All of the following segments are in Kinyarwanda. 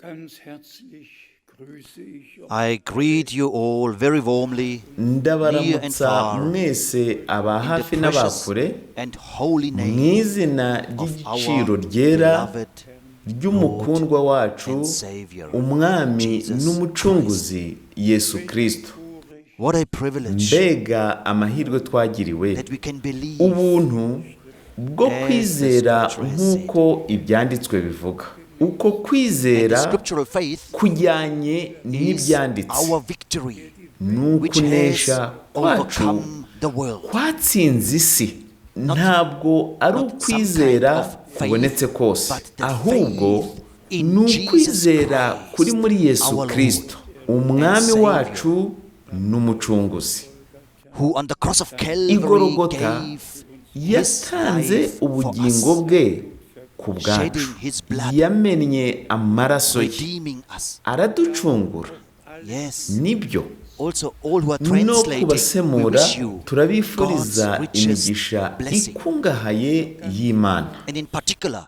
Ganz herzlich grüße ich euch. I greet you all very warmly, near and Ndabaramutsa far, mwese aba in the hafi precious n'abakure and holy mu name izina of ry'igiciro our ryera beloved ry'umukundwa wacu, and Savior, Umwami Jesus. n'Umucunguzi Yesu Kristo. What a privilege Mbega amahirwe twagiriwe, that we can believe ubuntu bwo as the kwizera scripture has nk'uko ibyanditswe bivuga. Uko And the kwizera scriptural faith kujyanye is n'ibyanditse our victory, ni which has ukunesha kwacu overcome the world. kwatsinze isi. Ntabwo ari Not some ukwizera kind of faith, kubonetse kose, but the ahubwo faith in ni Jesus ukwizera Christ, kuri muri Yesu our Lord Kristo, Umwami and Savior, wacu n'Umucunguzi. who on the cross of Calvary Igorogota gave his yatanze life for ubugingo us, bwe ku bwacu, shedding his blood, yamennye amaraso ye, redeeming us. araducungura. Yes. Nibyo. Also, all who are No translating, we kubasemura, wish you turabifuriza God's richest imigisha blessing. ikungahaye y'Imana, And in particular,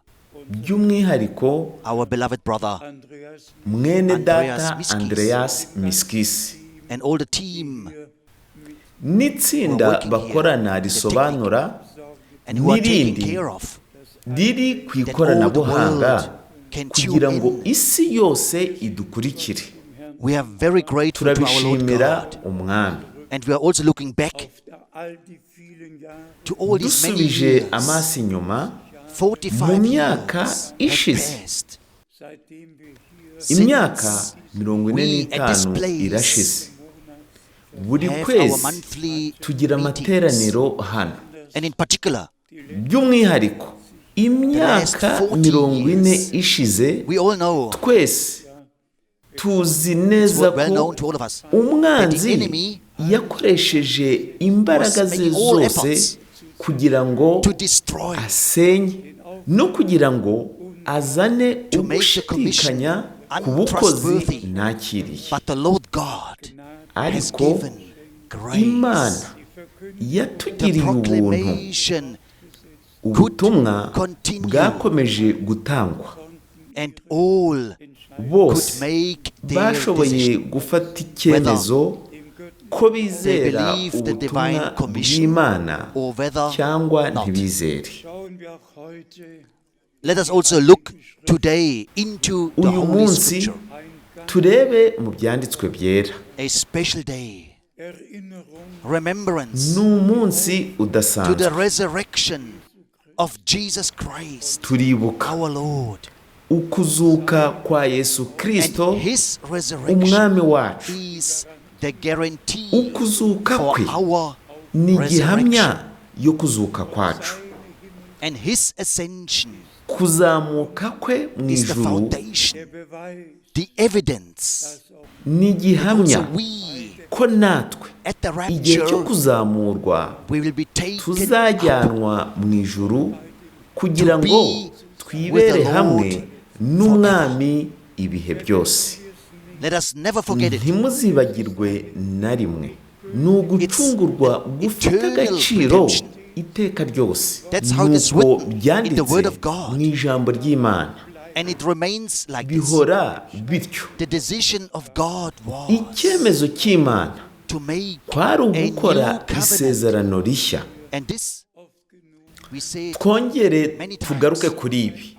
by'umwihariko our beloved brother Andreas mwene Andreas data Miskis. Andreas Miskisi and all the team n'itsinda who are working bakorana here, the risobanura and who are taking n'irindi care of riri ku that all the ikoranabuhanga world can tune kugira ngo in. isi yose idukurikire. We are very grateful to our Lord Turabishimira God. Umwami. And we are also looking back auf der all die vielen Jahre to all these many Dusubije years. amaso inyuma 45 mu myaka years have ishize, passed seitdem wir hier imyaka since 45 we at this place irashize. Buri have our kwezi monthly tugira meetings. amateraniro hano. And in particular, By'umwihariko imyaka last 40 40 years, ishize, we all know, twese tuzi neza well ko known to all of us, that the umwanzi enemy yakoresheje imbaraga was ze making all zose efforts kugira ngo to destroy, asenye no kugira ngo azane to make the commission ugushidikanya ku bukozi untrustworthy. nakiriye. But the Lord God has Ariko given grace. Imana The yatugiriye ubuntu. proclamation Ubutumwa continue. bwakomeje gutangwa, and all could bose make their bashoboye decision. gufata icyemezo ko They bizera believe the divine ubutumwa commission bw'Imana or whether cyangwa not. ntibizere. schauen wir auch heute Let us also look today into the Uyu Holy munsi Scripture, turebe mu byanditswe byera. a special day, Erinnerung remembrance Ni umunsi to the udasanzwe. resurrection of Jesus Christ, Turibuka our Lord. ukuzuka kwa Yesu Kristo, And his resurrection Umwami wacu. is the guarantee Ukuzuka for kwe our ni igihamya resurrection. yo kuzuka kwacu. And his ascension Kuzamuka kwe mu is the ijuru foundation, der Beweis, the evidence. ni igihamya Also we, ko natwe at the igihe cyo rapture, kuzamurwa we will be taken up tuzajyanwa mu ijuru kugira to ngo be with twibere the hamwe Lord. n'Umwami ibihe byose. Let us never forget it. Ntimuzibagirwe na rimwe, ni ugucungurwa gufite eternal agaciro redemption. iteka ryose. That's how it is Nuko written in the byanditse Word of God. mu ijambo ry'Imana, And it remains like this. bihora bityo. The decision of God was Icyemezo cy'Imana to make kwari a ugukora new covenant. isezerano rishya. And this we say Twongere many times. tugaruke kuri ibi.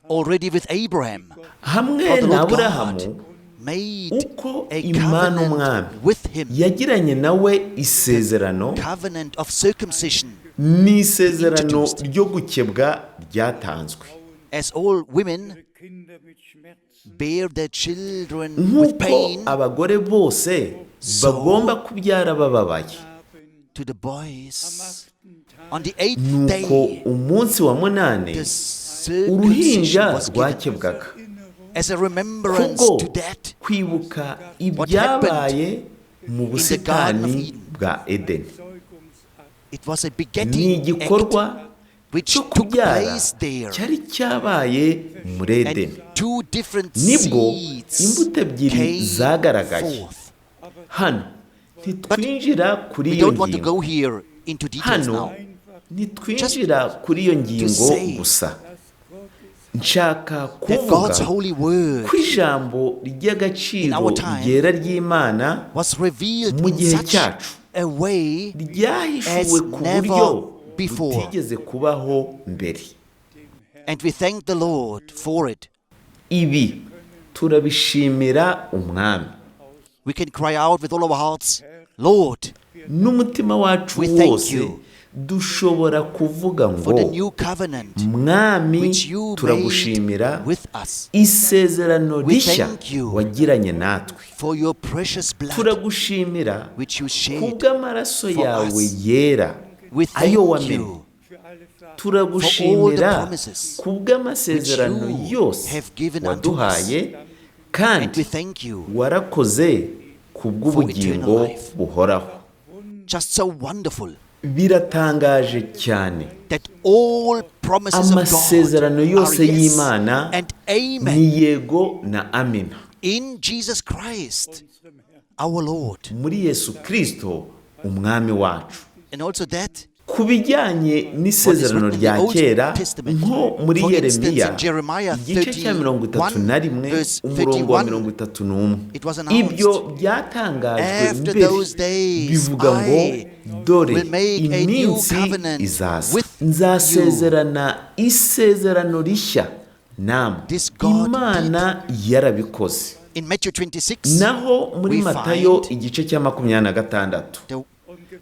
Already with Abraham, Hamwe how the na Lord Aburahamu, God made uko a Imana covenant Umwami with him, yagiranye nawe isezerano, covenant of circumcision, ni isezerano introduced. ryo gukebwa ryatanzwe. As all women ihre Kinder mit Schmerzen bear their children with Nk'uko pain, abagore bose bagomba kubyara bababaye, to the boys on the eighth nuko day umunsi wa munani the circumcision uruhinja was given rwakebwaga as a remembrance kubwo to that kwibuka what ibyabaye mu in the Garden of busitani Eden. bwa Edeni. It was a Ni begetting act igikorwa which cyo took kubyara place there, cyari cyabaye muri Edeni. and two different Nibwo seeds imbuto ebyiri came zagaragaye. forth. Hano ntitwinjira kuri We iyo don't want to ngingo. go here into details Hano now. ntitwinjira kuri iyo ngingo say gusa. Nshaka that kuvuga God's holy word ko ijambo in ry'agaciro our time ryera ry'Imana was revealed mu in gihe such cyacu a way ryahishuwe as ku never buryo before. butigeze kubaho mbere. And we thank the Lord for it. Ibi turabishimira Umwami. We can cry out with all our hearts, Lord, N'umutima wacu we thank wose you dushobora kuvuga for the ngo new covenant Mwami, which you made turagushimira with us, isezerano We rishya thank you wagiranye natwe. for your precious blood Turagushimira which you shed kubw'amaraso for yawe us. yera We ayo thank wamenye. you Turagushimira for all the promises kubw'amasezerano which you yose have given unto us. waduhaye, And kandi we thank you warakoze kubw'ubugingo for eternal life. buhoraho. Just so wonderful Biratangaje cyane. that all promises of God Amasezerano yose are yes y'Imana and amen ni yego na amina in Jesus Christ, our Lord. muri Yesu Kristo Umwami wacu. And also that Ku bijyanye n'isezerano What is written in the rya Old kera, Testament. nko muri For instance, Yeremiya in Jeremiah igice cya 31 verse umurongo wa 31, 31, it was announced, ibyo byatangajwe After mbere those days, bivuga ngo I dore will make a new iminsi covenant izaza with you. nzasezerana isezerano rishya namwe. This God Imana yarabikoze. In Matthew 26, Naho muri we Matayo find igice cya 26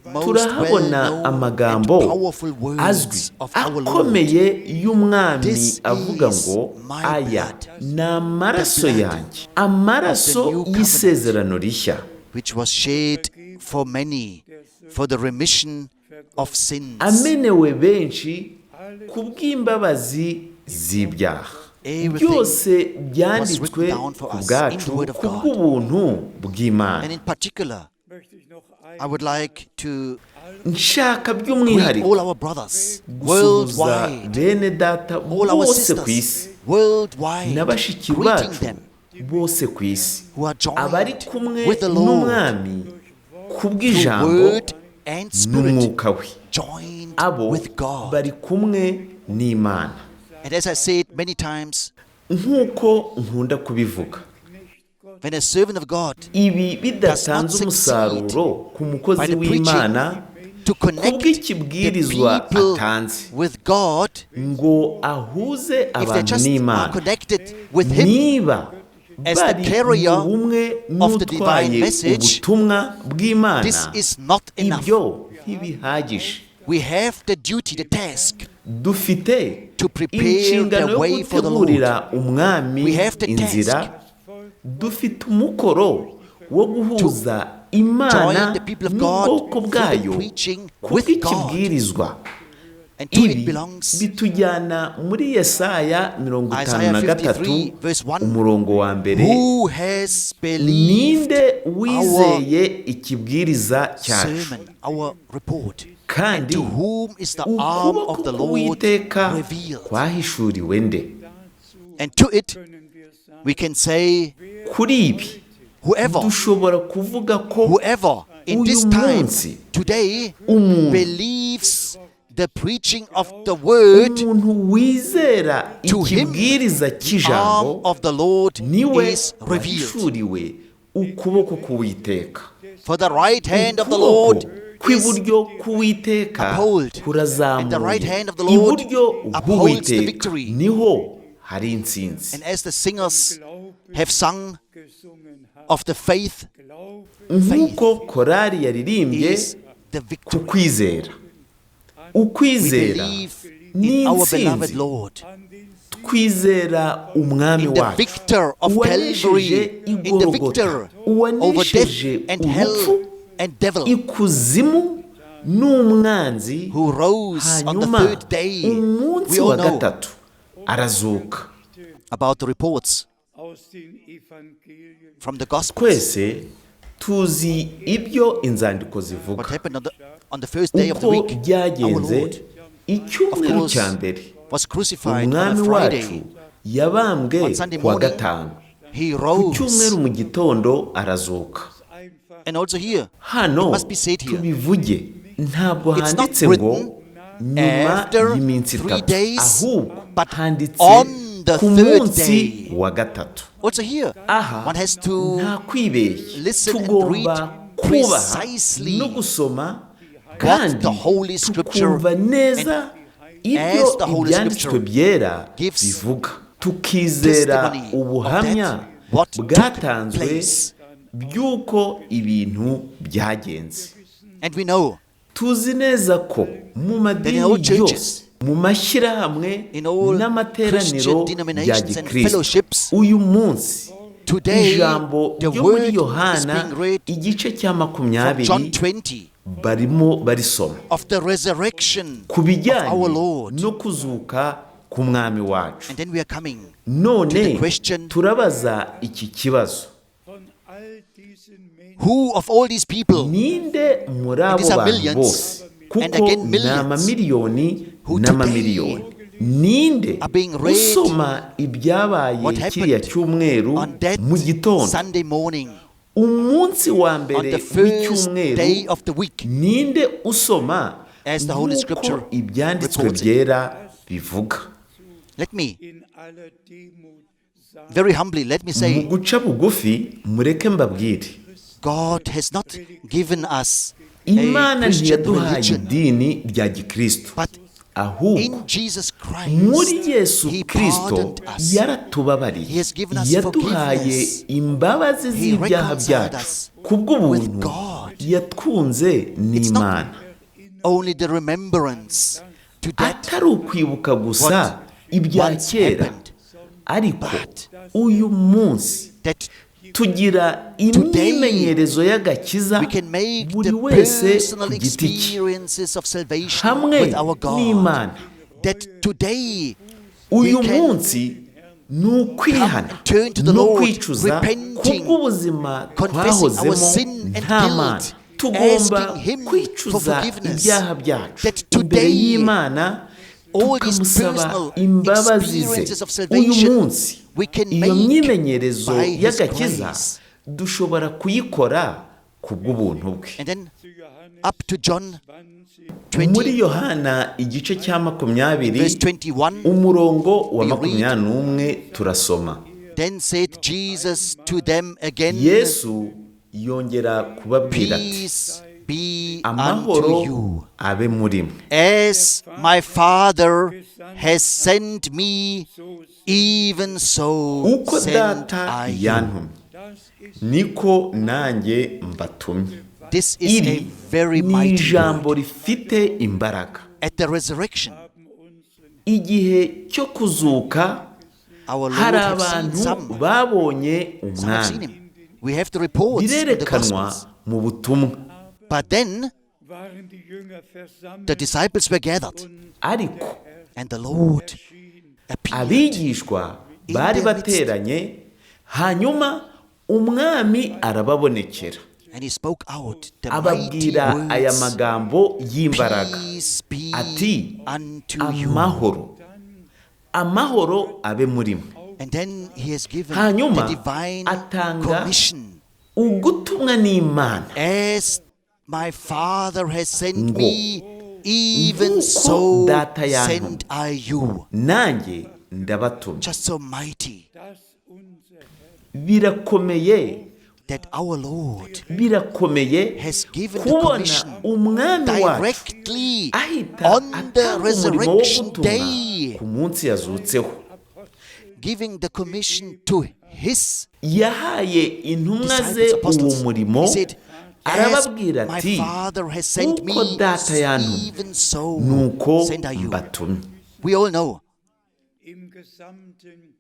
the most turahabona well-known and amagambo powerful words azwi of our Lord. akomeye y'Umwami This avuga is ngo my aya blood, ni amaraso the blood yanjye, amaraso of the new covenant, y'isezerano rishya, which was shed for many for the remission of sins. amenewe benshi ku bw'imbabazi z'ibyaha. Everything Byose byanditswe was written down for ku us in bwacu the Word of ku God. bw'ubuntu bw'Imana. And in particular, Möchte ich noch I would like to Nshaka greet by'umwihariko all our brothers gusuhuza worldwide, bene data all our bose ku isi sisters worldwide, na bashiki greeting bacu them bose ku isi who are abari joined kumwe with the Lord n'Umwami ku through bw'ijambo word and spirit, n'umwuka we. joined Abo with God. bari kumwe n'Imana. And as I said many times, Nk'uko nkunda kubivuga, when a servant of God ibi does not bidatanze succeed umusaruro ku by mukozi the preaching w'Imana to connect the kubw'ikibwirizwa people atanze with God, ngo ahuze if they abantu just are n'Imana, connected with Him niba as the bari carrier mu bumwe of the divine n'utwaye message, ubutumwa bw'Imana, this is not enough. ibyo ntibihagije. We have the duty, the task, Dufite to prepare inshingano the yo way for the Lord. gutegurira Umwami We have the inzira. task Dufite umukoro wo guhuza Imana join the people of God n'ubwoko through the bwayo preaching with God. kubw'ikibwirizwa. And to it Ibi belongs bitujyana muri Yesaya Isaiah 53 53 verse 1, umurongo wa mbere, who has believed ninde our wizeye ikibwiriza cyacu, sermon, our report, and kandi to whom is the arm ukuboko of the Lord k'Uwiteka revealed? kwahishuriwe nde? And to it können wir sagen, we can say, Kuri ibi whoever, dushobora kuvuga ko whoever in uyu this time, munsi today, umuntu believes the preaching of the word, umuntu wizera to him ikibwiriza the arm cy'ijambo of the Lord niwe is revealed. wahishuriwe ukuboko k'Uwiteka. For the right hand of the Lord Ukuboko is kw'iburyo k'Uwiteka uphold, and the kurazamuye, right hand of the Lord iburyo upholds the bw'Uwiteka victory. niho hari intsinzi. And as the singers have sung gesungen haben, of the faith Glaube Nk'uko korali yaririmbye is the ku victory. kwizera, We ukwizera believe ni in our beloved intsinzi. Lord, an den Sieg Twizera Umwami in the wacu victor of uwanesheje Calvary, in the igorogota, victor over death uwanesheje and hell urupfu, and devil, ikuzimu n'umwanzi, who rose on the hanyuma third day. umunsi We all wa know gatatu arazuka. about the reports aus den Evangelien from the Gospels. Twese tuzi ibyo inzandiko zivuga What happened on the first day of the uko week? Our byagenze Lord, of icyumweru course, cya mbere was crucified on a Umwami Friday. wacu yabambwe On Sunday ku wa morning, gatanu, he ku rose. cyumweru mu gitondo arazuka. einfach And also here, Hano it must be said here, tubivuge, ntabwo It's not handitse ngo written nyuma after y'iminsi 3 itatu, days, ahubwo but handitse on the ku third munsi day. wa gatatu. Also here, Aha one has to nta kwibeshya, listen and tugomba read kubaha precisely no gusoma what kandi the Holy Scripture tukumva neza ibyo as the Holy ibyanditswe Scripture byera gives bivuga, tukizera testimony of ubuhamya that what took bwatanzwe place. by'uko ibintu byagenze. And we know Tuzi neza ko mu madini all churches, yose, mu mashyirahamwe in all n'amateraniro Christian bya denominations and gikristo fellowships, uyu munsi, today ijambo the ryo muri word is Yohana being read igice cya from John 20 20 barimo barisoma of the resurrection ku of our bijyanye Lord. no kuzuka k'umwami wacu. And then we are coming None to the question, turabaza iki kibazo: Von all diesen Menschen who of all these people ninde muri abo these are bantu millions, bose, and kuko again ni millions, amamiliyoni who n'amamiliyoni, ninde are being read usoma ibyabaye what kiriya happened cyumweru on that mu gitondo, Sunday morning, umunsi wa on mbere the first w'icyumweru, day of the week, ninde usoma as the Holy nk'uko Scripture ibyanditswe reports it? byera bivuga? Let me, in aller Demut sagen, very humbly, let me Mu say, guca bugufi, mureke mbabwire, God has not given us a Imana Christian ntiyaduhaye religion, idini rya gikristo, but ahubwo in Jesus muri Christ, Yesu He Kristo pardoned us. yaratubabariye, He has given us yaduhaye forgiveness. imbabazi He z'ibyaha reconciled byacu us kubw'ubuntu with God. yatwunze It's not n'Imana. only the remembrance to that Atari ukwibuka gusa what ibya once kera, happened, ariko but uyu munsi that tugira today imyimenyerezo y'agakiza we can make buri the wese personal ku giti cye experiences of salvation hamwe with our God. n'Imana. That today we Uyu can munsi ni ukwihana come turn to the no Lord, kwicuza repenting, kubw'ubuzima confessing our twahozemo sin and nta Mana. guilt, Tugomba asking Him for kwicuza forgiveness. ibyaha byacu That imbere today y'Imana, all these tukamusaba personal imbabazi ze. experiences of Uyu salvation munsi we can iyo make myimenyerezo by His y'agakiza grace. dushobora kuyikora ku bw'ubuntu bwe. And then zu Johannes up to John 20, Muri 20, Yohana igice cya 20, verse 21, umurongo wa we read, 21, turasoma: Then said Jesus to them again, Yesu yongera kubabwira ati: Peace be unto "Amahoro you. abe muri mwe. As my Father has sent me, even so Uko send Data I you. yantumye, das ist niko nanjye mbatumye." This is a Iri very ni mighty ijambo word. rifite imbaraga. At the resurrection, Igihe cyo kuzuka, our Lord hari have seen abantu some. babonye Some have seen umwami, him. We have the reports in the birerekanwa Gospels. mu butumwa. But then waren die Jünger versammelt the disciples were gathered, Ariko and the Lord appeared. abigishwa bari their midst. bateranye, hanyuma umwami arababonekera, And he spoke out the mighty ababwira aya words, magambo y'imbaraga Peace be ati: unto you. "Amahoro, amahoro abe muri mwe." And then he has given Hanyuma the divine atanga commission. ugutumwa n'Imana As my Father has sent ngo, me, even "Nk'uko so Data yantumye, send I you. nanjye ndabatumye." Just so mighty dass unser Herr Birakomeye, that our Lord birakomeye has given the kubona commission umwami wacu directly ahita on the atanga umurimo wo resurrection gutumwa day, ku munsi yazutseho. giving the commission to his Yahaye intumwa ze disciples, uwo apostles. murimo, He said, As arababwira my ati: Father has sent "Uko me, Data yantumye, even so nuko send I you. mbatumye." We all know im gesamten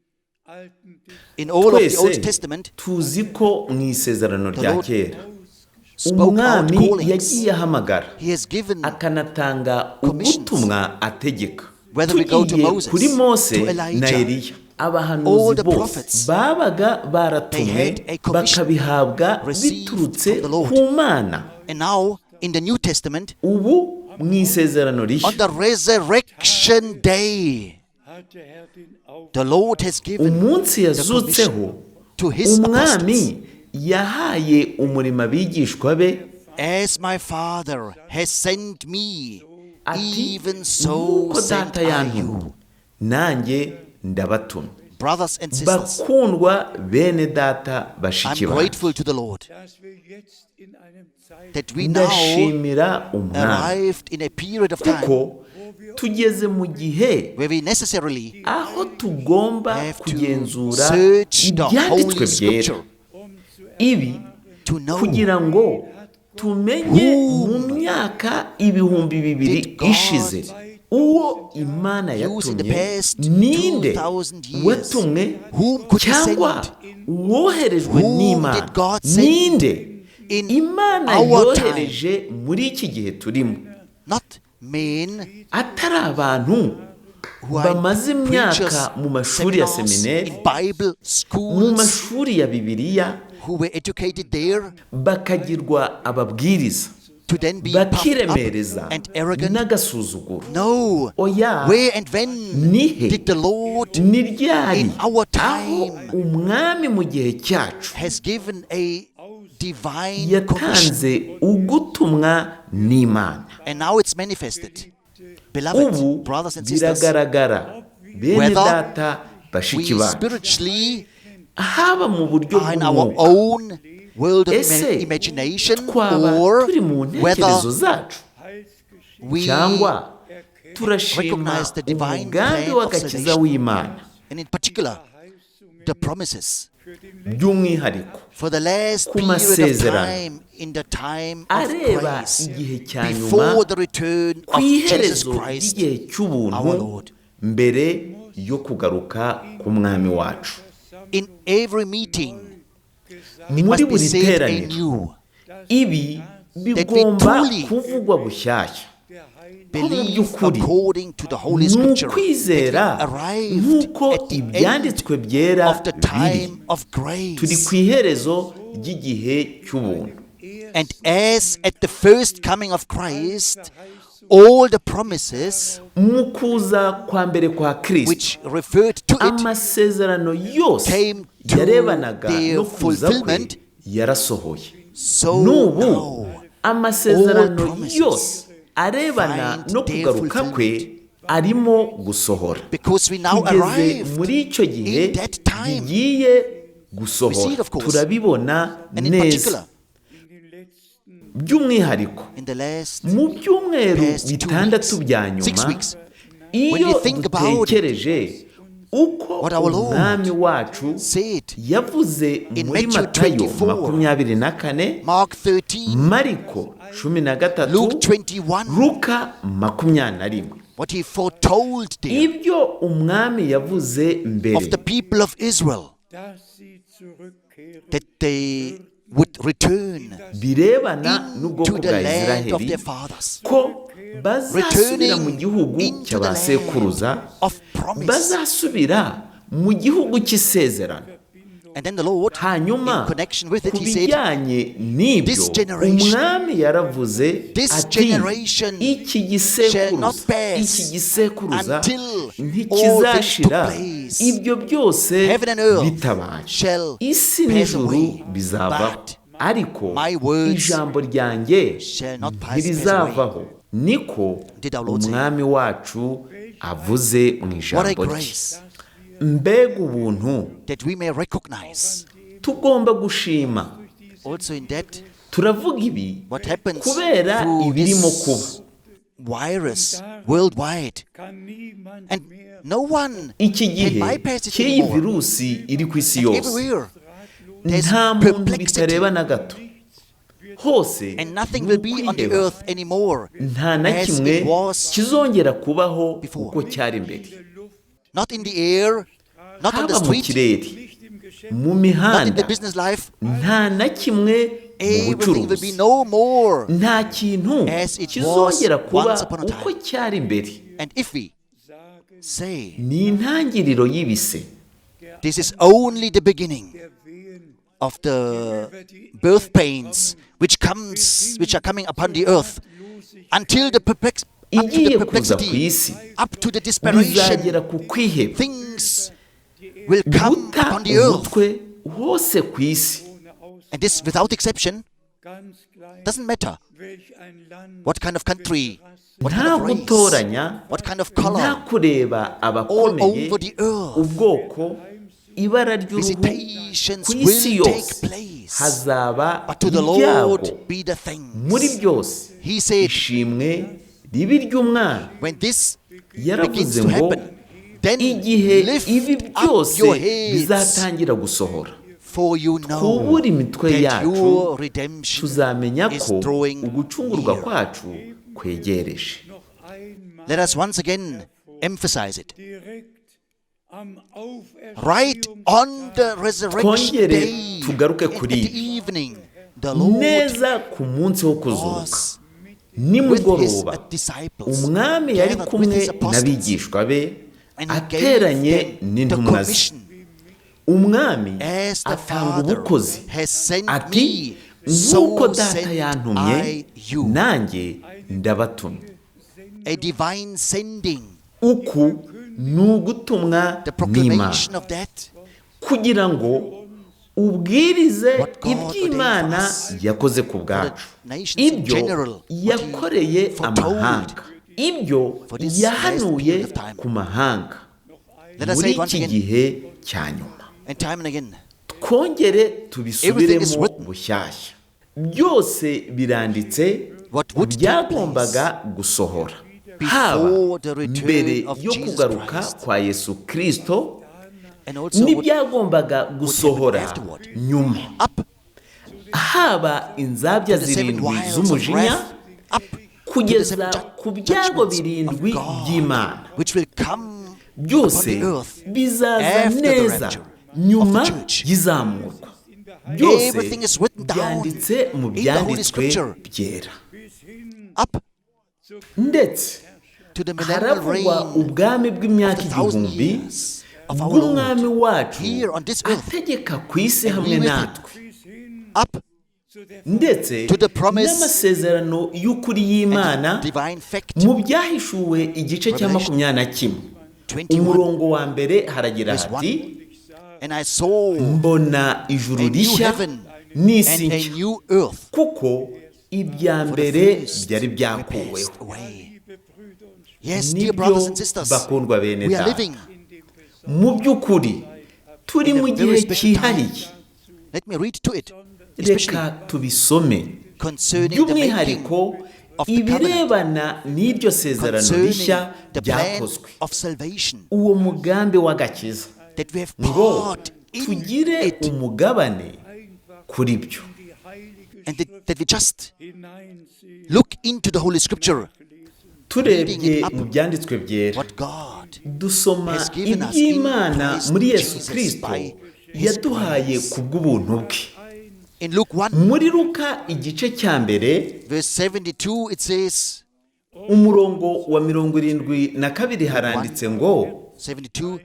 Alten Testament in all of the Old Twese Testament tuzi ko mu isezerano the rya Lord kera spoke out umwami callings. yagiye ahamagara, He has given akanatanga commissions. ubutumwa ategeka. Whether we go to Tugiye Moses, kuri Mose to Elijah, na Eliya, all abahanuzi the bose prophets, babaga baratumwe, they had a commission bakabihabwa received biturutse from the Lord. ku Mana. And now in the New Testament, Ubu mu isezerano rishya, on the resurrection day, hat der Herr den Auftrag the Lord has given umunsi the yazutseho, commission to his umwami apostles. yahaye umurimo abigishwa be As my Father has sent me, ati: even so "Nk'uko send Data I yantumye, you. nanjye Ndabatumye. Brothers and sisters, Bakundwa bene data, I'm bashiki banjye, grateful to the Lord Dass wir jetzt in einem Zeit that we now ndashimira Umwami arrived in a period of time kuko tugeze mu gihe where we necessarily aho tugomba have to kugenzura search the ibyanditswe Holy byera Scripture ibi to know kugira ngo tumenye mu whom myaka 2000 did God ishize uwo Imana use in the yatumye past ninde, 2000 years. watumwe Whom could he cyangwa send? woherejwe Whom n'Imana did God send ninde in Imana our time? yohereje muri iki gihe turimo, Not men atari abantu who are bamaze in imyaka preachers' mu mashuri ya seminars, seminari, in Bible mu schools, mashuri ya Bibiliya, who were educated there bakagirwa ababwiriza, to then be puffed up bakiremereza and arrogant. n'agasuzuguro. No. Oya. Where and when Nihe, did the Lord ni ryari in our aho time Umwami mu gihe cyacu has given a divine commission? yatanze ugutumwa n'Imana? And now it's manifested. Beloved Ubu brothers and sisters, biragaragara, bene whether data, we bashiki bacu, spiritually haba mu buryo are in our bw'umwuka, own world of ese imagination twaba or turi mu whether ntekerezo zacu we cyangwa turashima recognize the divine umugambi plan of w'agakiza salvation. w'Imana, And in particular the promises by'umwihariko for the last ku period of masezerano time in the time of areba grace igihe cya nyuma before the return ku of Jesus iherezo Christ ry'igihe cy'ubuntu our Lord. mbere yo kugaruka k'Umwami wacu. In every meeting it Muri must be buri said teraniro anew ibi that we bigomba truly kuvugwa bushyashya ko mu believe by'ukuri according to the Holy ni Scripture that we ukwizera arrived nk'uko at the end ibyanditswe byera of the biri, time of turi grace. ku iherezo ry'igihe cy'ubuntu. And as at the first coming of Christ, all the promises Mu kuza kwa mbere kwa Kristo, which referred to it amasezerano yose came to yarebanaga their no kuza kwe fulfillment. yarasohoye. So N'ubu now amasezerano all promises yose arebana find no their kugaruka kwe fulfillment. arimo gusohora. Because we now Tugeze arrived muri icyo gihe in that time. bigiye We see gusohora, it, of course. turabibona And in neza. particular, in den letzten By'umwihariko in the last mu byumweru past 2 bitandatu weeks, bya 6 nyuma, weeks, when iyo we think about dutekereje uko what our Lord Umwami wacu said yavuze in muri Matthew Matayo 24, 24, Mark 13, Mariko 13, Luke 21, Luka 21, what he foretold there ibyo Umwami yavuze mbere of the people of Israel, dass sie zurückkehren that they would return birebana n'ubwoko into the bwa land of Isiraheli, their fathers, ko bazasubira mu returning gihugu into cya the ba land sekuruza, of promise. bazasubira mu gihugu cy'isezerano. And then the Lord, Hanyuma in connection with it, ku he said, bijyanye n'ibyo, "This generation, Umwami yaravuze this ati generation iki shall not gisekuruza, pass iki gisekuruza until all things ntikizashira took place. ibyo byose Heaven and earth bitabaye, shall isi pass n'ijuru away, bizavaho, but ariko my words ijambo ryanjye shall not pass away." ntirizavaho, niko Did our Lord say. Umwami wacu avuze mu What a ijambo rye. grace Mbega ubuntu! that we may recognize Tugomba gushima. also in that Turavuga ibi what happens kubera through ibirimo this kuba. virus worldwide. Kann niemand And mehr no one Iki can gihe bypass it cy'iyi anymore. virusi iri ku isi And yose, everywhere there's nta muntu perplexity, bitareba na gato, hose and nothing ni will be on the ukwiheba. earth anymore Nta na as kimwe it was kizongera kubaho before. uko cyari mbere, Not in the air, not on the haba mu street, kirere, nicht im Geschäft mu not in mihanda, the business life. nta na kimwe mu Everything will be bucuruzi, no more. nta kintu as it was kizongera kuba once upon a time. uko cyari mbere. And if we sagen say Ni intangiriro y'ibise this is only the beginning der Wehen of the birth pains which are coming upon the earth, until the perplex, up to the igiye kuza ku perplexity, isi, up to the desperation, bizagera ku kwiheba, things will come guta upon the earth, umutwe hose ku isi. ohne Ausnahme, and this without exception. ganz gleich Doesn't matter welch ein Land, what kind of country welche Rasse, What kind Nta of race? gutoranya, What kind of nta color? kureba All abakomeye, over the earth, ubwoko, ibara ry'uruhu, visitations ku isi will take yose place. hazaba But to the ibyago. Lord be the Muri thanks. byose He said, ishimwe ribe iry'Umwami. when this begins Yaravuze to ngo happen, then igihe lift ibi up byose your heads, bizatangira gusohora, for you know twubure imitwe that yacu, your redemption tuzamenya is ko drawing ugucungurwa near. kwacu kwegereje. Noch einmal Let us once again emphasize it. direkt am Right on the resurrection Twongere day, tugaruke at kuri the ibi. evening, the Lord Neza ku munsi wo kuzuka, was with his nimugoroba, disciples, Umwami yari gathered with kumwe his apostles, n'abigishwa be, and he gave ateranye them the n'intumwa ze. commission. Umwami As the atanga Father ubukozi has sent ati me, nk'uko so Data send yantumye, I you. nanjye ndabatumye. A divine sending, Uku ni ugutumwa the n'Imana proclamation of that, kugira ngo ubwirize what God ordained for iby'Imana us, yakoze ku for the bwacu, nations in ibyo general, what He yakoreye foretold amahanga, ibyo for this last yahanuye period of time. ku mahanga Let us muri say it once iki again, gihe cya nyuma. and time and again. Twongere Everything is tubisubiremo written. bushyashya. Byose biranditse What would take byagombaga gusohora haba before the return mbere of yo Jesus kugaruka Christ, kwa Yesu Kristo, and also what n'ibyagombaga gusohora afterward. nyuma, up haba inzabya to the seven zirindwi wiles of z'umujinya, wrath, up to the kugeza seven ku byago judgments of birindwi God, by'Imana, which will come upon byose the earth bizaza after the neza rapture of nyuma the church. y'izamurwa. Byose Everything is written down byanditse mu in the Holy byanditswe Scripture. byera. Up Ndetse to the millennial haravugwa reign ubwami bw'imyaka of the thousand 1000 years of our Lord bw'Umwami wacu here on this earth, ategeka ku isi and hamwe we with him. natwe, Up ndetse to the promise n'amasezerano y'ukuri y'Imana and divine fact. mu Byahishuwe igice cya Revelation 21, 21, umurongo wa mbere haragira verse hati: 1. And I saw mbona ijuru a new rishya heaven n'isi and a nshya, new earth, kuko ibya for the mbere first byari were byakuweho. passed away. Yes, dear Nibyo, brothers and sisters, bakundwa bene we are Data, living mu by'ukuri turi in mu a gihe very special time. cyihariye. Let me read to it, especially Reka tubisome, concerning the making by'umwihariko of the covenant, ibirebana n'iryo sezerano concerning rishya the plan ryakozwe, of salvation, uwo mugambi w'agakiza, that we have ngo part in tugire it, umugabane kuri byo. Die Heilige and that we just hineinsehen, look into the Holy Scripture, Turebye up mu byanditswe byera, what God dusoma has given us in iby'Imana Christ muri Yesu Jesus Kristo by His yaduhaye grace. ku bw'ubuntu bwe. In Luke 1, Muri Luka igice cya mbere, verse 72, it says, umurongo wa 72 haranditse ngo: 72,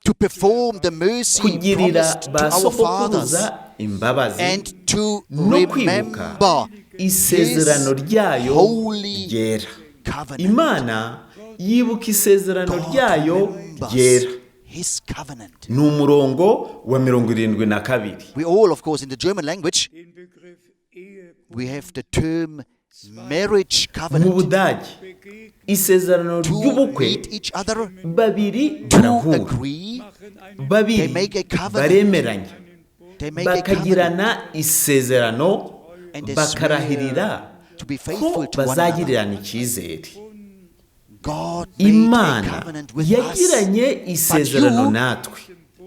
to perform the mercy kugirira promised ba to our fathers sogokuruza imbabazi and to no kwibuka remember isezerano His ryayo holy ryera. covenant. Imana yibuka isezerano God ryayo remembers ryera. His covenant. Ni umurongo wa 72. We all, of course, in the German language, den Begriff Ehe we have the term marriage Mu covenant. Budage isezerano To ry'ubukwe, meet each other, babiri to barahura, agree, they babiri make a covenant. baremeranya, They make a covenant bakagirana isezerano, and they bakarahirira swear to be ko faithful to one another. bazagirirana icyizere. God made a Imana covenant with us. yagiranye isezerano you natwe,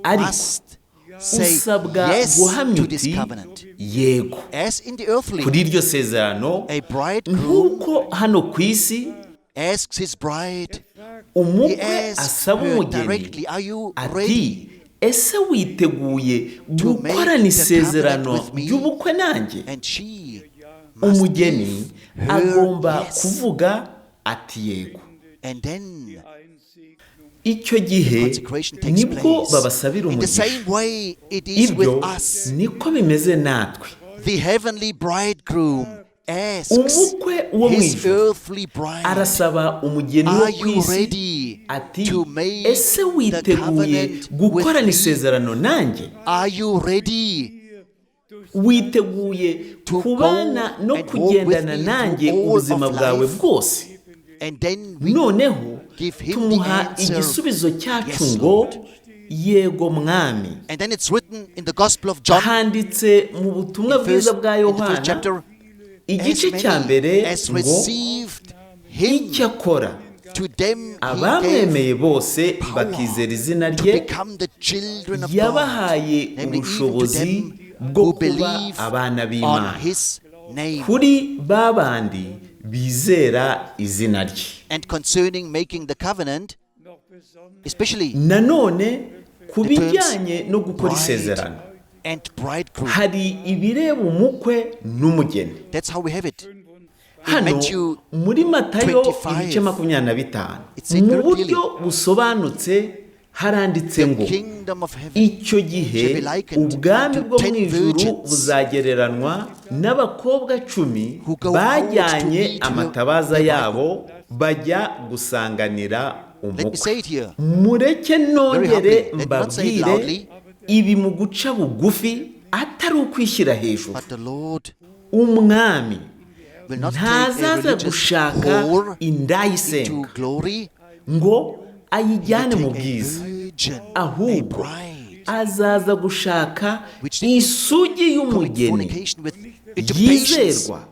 ariko Must say usabwa yes guhamya to this uti covenant. yego As in the earthly, kuri iryo sezerano, a bridegroom nk'uko hano ku isi asks his bride, he umukwe asks asaba her umugeni directly, are you ati ready? ese witeguye to make gukorana the isezerano covenant with me? ry'ubukwe nanjye? And she must Umugeni give her agomba yes. kuvuga ati yego. And then Icyo gihe consecration takes nibwo place. babasabira In the umugisha. same way it is Ibyo with us. niko bimeze natwe. The heavenly bridegroom asks Umukwe wo mu his ijuru earthly bride, arasaba umugeni wo are ku you isi ready ati to make ese the witeguye covenant with gukorana me? isezerano nanjye? Are you ready Witeguye to kubana go no and walk with kugendana me nanjye through all ubuzima of bwawe life? bwose? And then we Noneho give him the tumuha answer, igisubizo cyacu "Yes, ngo Lord." Yego mwami. And then it's written in the Gospel of John, Handitse mu butumwa in bwiza bwa in the first Yohana chapter, igice as cya many mbere as ngo received him, icyakora to them he gave abamwemeye bose power bakizera izina to rye become the children of God, yabahaye namely even to ubushobozi them bwo who kuba believe abana on b'Imana his name. kuri ba bandi bizera izina rye. And concerning making the covenant, noch besonders especially Nanone ku the terms bijyanye no gukora bride isezerano and bridegroom, hari ibireba umukwe n'umugeni. That's how we have it. In Hano Matthew muri Matayo 25, ibice 25 it said mu very buryo busobanutse haranditse ngo kingdom of heaven icyo gihe shall be likened ubwami to bwo mu 10 ijuru virgins buzagereranwa n'abakobwa 10 who go out to bajyanye meet amatabaza their yabo bajya gusanganira Let me umukwe. say it here. Mureke nongere Very humbly. Let me not say it mbabwire loudly. ibi mu guca bugufi atari ukwishyira hejuru. But the Lord Umwami will not take a ntazaza religious gushaka whore indaya into isenga glory, ngo ayijyane he mu will take a bwiza virgin, a ahubwo bride, azaza gushaka which isugi commit y'umugeni fornication with interpretations yizerwa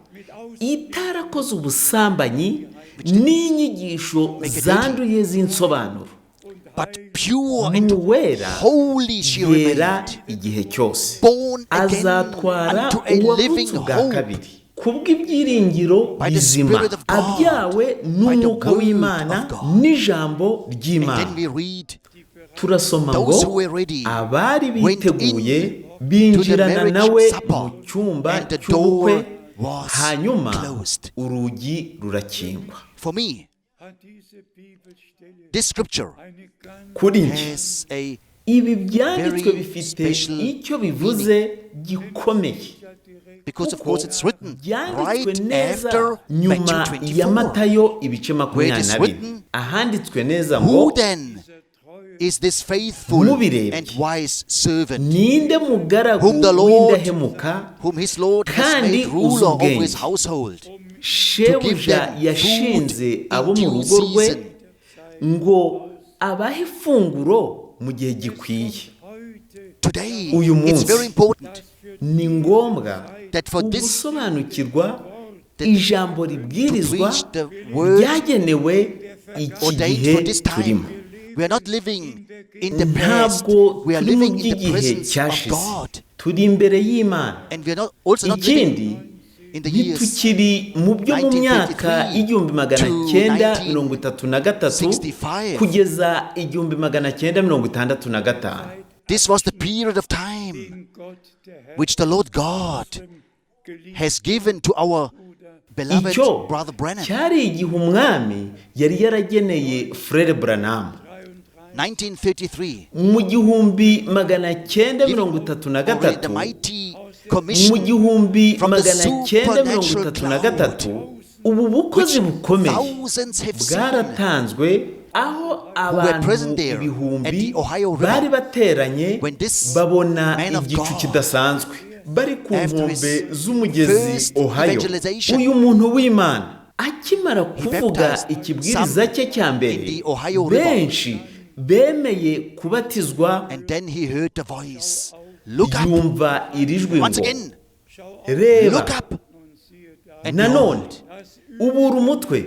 itarakoze ubusambanyi n'inyigisho Make a zanduye z'insobanuro. But pure and Uwera holy she yera remained, igihe cyose born again azatwara unto a uwavutse living ubwa hope kabiri kubw'ibyiringiro by the bizima Spirit of God, abyawe by the n'umwuka word w'Imana of God. n'ijambo And ry'Imana. then we read, Turasoma ngo those who were ready abari went biteguye in to the binjirana marriage nawe supper, mu cyumba and the cy'ubukwe door was hanyuma closed. urugi rurakingwa. For me, hat diese Bibelstelle this scripture eine ganz Kuri njye has a ibi byanditswe very bifite special icyo bivuze gikomeye because of course it's written byanditswe right neza after nyuma Matthew ya 24. Matayo ibice Where it is 24 written, ahanditswe neza Who ngo then is this faithful Mubirebye. and wise servant ninde mugaragu whom the Lord w'indahemuka whom his Lord has kandi made ruler over his uzi ubwenge household to give shebuja them food yashinze in abo mu due rugo rwe season? ngo abahe ifunguro mu gihe gikwiye. heute Today, Uyu it's munsi very important ni ngombwa that for this ugusobanukirwa that ijambo to ribwirizwa preach the word ryagenewe iki ordained gihe for this turimo. time. We are not living in the past. Ntabwo We are turi mu living in the by'igihe presence of cyashize God. turi imbere y'Imana. And we are not also not Ikindi living in the years ntitukiri mu byo mu myaka 1933 1933 1965. kugeza 1965. This was the period of time den Gott der Herr which the Lord God geliebt has given to our beloved Icyo brother Branham. cyari igihe umwami yari yarageneye Frere Branham 1933, mu 1933 already the mighty mu commission gihumbi from the 933 supernatural ubu bukozi which bukomeye thousands have seen bwaratanzwe aho were abantu present there at ibihumbi the Ohio River bari bateranye when this babona man of igicu God, kidasanzwe bari ku after nkombe his z'umugezi first Ohio. evangelization, Uyu muntu w'Imana akimara kuvuga baptized ikibwiriza some cye cya mbere in the Ohio River. benshi bemeye kubatizwa. And then he heard the voice, "Look up." Yumva iri jwi Once ngo again, reba look up. And nanone behold, ubura umutwe.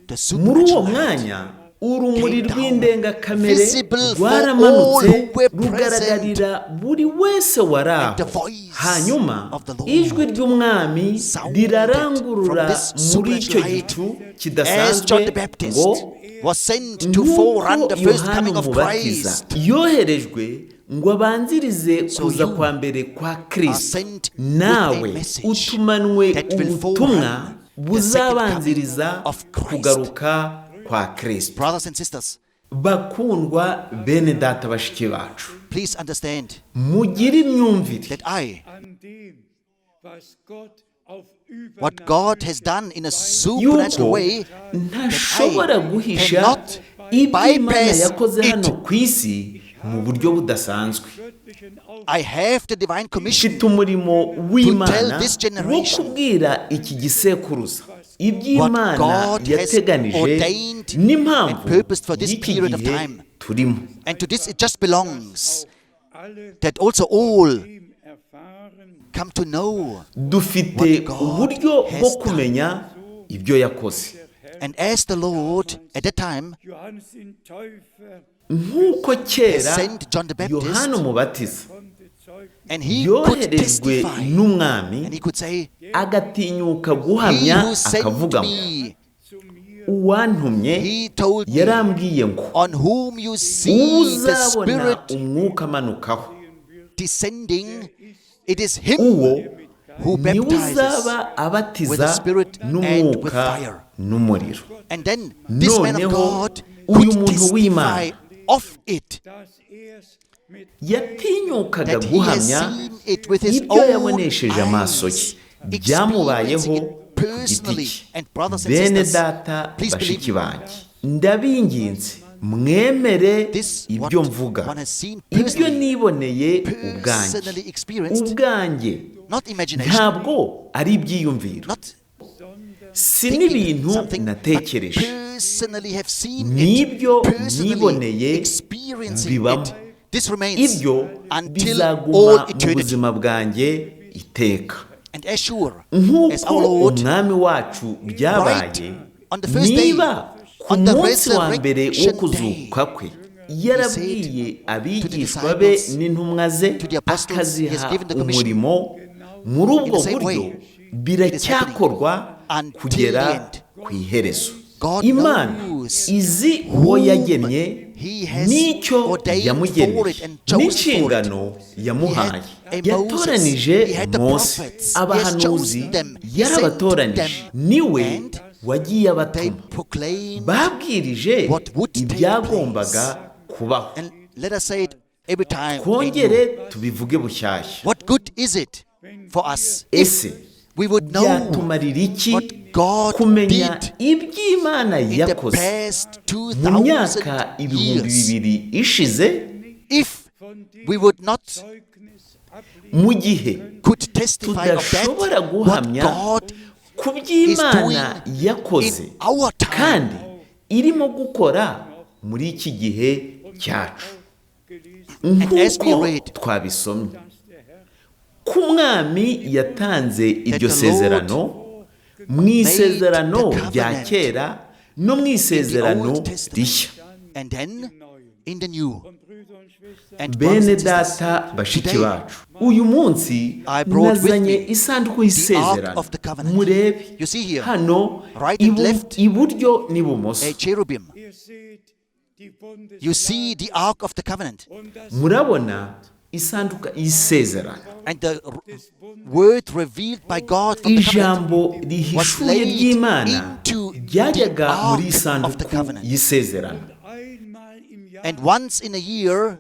The Muri uwo supernatural light mwanya urumuri came down, rw'indengakamere visible for all rwaramanutse who were present. rugaragarira buri wese wari And the aho. voice Hanyuma of the Lord ijwi ry'umwami sounded rirarangurura from this muri icyo supernatural light, gicu as kidasanzwe John the Baptist ngo was sent to forerun nk'uko the first Yohana coming of Umubatiza Christ, yoherejwe ngo abanzirize So kuza you kwa mbere kwa are Kristo sent with a nawe message utumanwe that will ubutumwa forerun the second coming buzabanziriza of Christ. kugaruka kwa Kristo. Brothers and sisters, Bakundwa bene data bashiki bacu please understand mugire imyumvire that I, an dem, was Gott auf what God has done in a supernatural yuko way, ntashobora guhisha cannot ibyo Imana bypass yakoze it. hano ku isi mu buryo budasanzwe göttlichen I have the divine commission mfite umurimo w'Imana tell this wo generation kubwira iki gisekuruza Iby'Imana God has yateganije ordained n'impamvu and purposed for this y'iki period of gihe time. turimo. And to this it just belongs Alle that also all ihm erfahren, come to know. Dufite What God uburyo has bwo done. kumenya ibyo yakoze. And as the Lord at that time Johannes den Täufer Nk'uko kera sent John the Baptist, Yohana Umubatiza konnte zeugen, and he could yoherejwe testify, n'umwami and he could say, agatinyuka "He guhamya who sent akavuga ngo me, zu mir uwantumye he told me, yarambwiye ngo on whom you see the uzabona Spirit umwuka amanukaho descending, it is him uwo who niwe baptizes." uzaba with the abatiza Spirit and with n'umwuka fire. n'umuriro. And then this man of Noneho God uyu could muntu testify w'Imana of it, dass er's mit yatinyukaga that he has guhamya seen it with his ibyo own yabonesheje amaso ye eyes, byamubayeho experiencing it ku giti personally. cye. And brothers and Bene sisters, data please believe bashiki me, banjye ndabinginze mwemere this ibyo what mvuga one has seen ibyo personally, niboneye ubwanjye personally experienced, ubwanjye not imagination, ntabwo ari ibyiyumviro not si thinking n'ibintu something, but natekereje personally have seen it, N'ibyo personally niboneye experiencing bibamo. it. This remains Ibyo until bizaguma all mu eternity. buzima bwanjye iteka. And as sure as Nk'uko our Lord, umwami wacu byabaye right on the first day, niba ku on the munsi wa mbere wo resurrection kuzuka kwe yarabwiye abigishwa be disciples, n'intumwa ze to the apostles, he has akaziha given the commission. umurimo muri ubwo In the same buryo way, biracyakorwa until kugera the end. ku iherezo. God Imana knows izi uwo whom yagennye he has n'icyo ordained for yamugeneye it and chose for it. n'inshingano yamuhaye. He had a Moses, Yatoranije he had the Mose prophets, he has abahanuzi chosen them, he sent yarabatoranije them, niwe and wagiye they abatuma proclaimed. babwirije what would take ibyagombaga kubaho. And let us say it every time anew. Twongere tubivuge bushyashya. What good is it for us if Ese we would know byatumarira iki what God kumenya did iby'Imana in the yakoze past mu 2,000 myaka ibihumbi years bibiri ishize if von dem we would not Zeugnis ablegen mu gihe could testify of that tudashobora what guhamya God ku is by'Imana doing yakoze in our time? kandi irimo gukora muri iki gihe cyacu? gelesen, And as we Nk'uko read twabisomye dass der Herr ko umwami yatanze iryo the Lord sezerano mu isezerano the rya covenant kera no mu in the isezerano Old Testament rishya. and then in the New. und Brüder und Schwestern, And brothers Bene and sisters, data bashiki today bacu uyu munsi I brought with nazanye me isanduku the Ark y'isezerano. of the Covenant. Murebe You see here, hano right and ibu- left, iburyo n'ibumoso a cherubim. ihr seht die Bundeslade You see the Ark of the Covenant und das murabona isanduka y'isezerano and the word revealed by God from the covenant ijambo was rihishuye laid ry'Imana into the ryajyaga muri Ark of the isanduku Covenant. y'isezerano. einmal im Jahr And once in a year,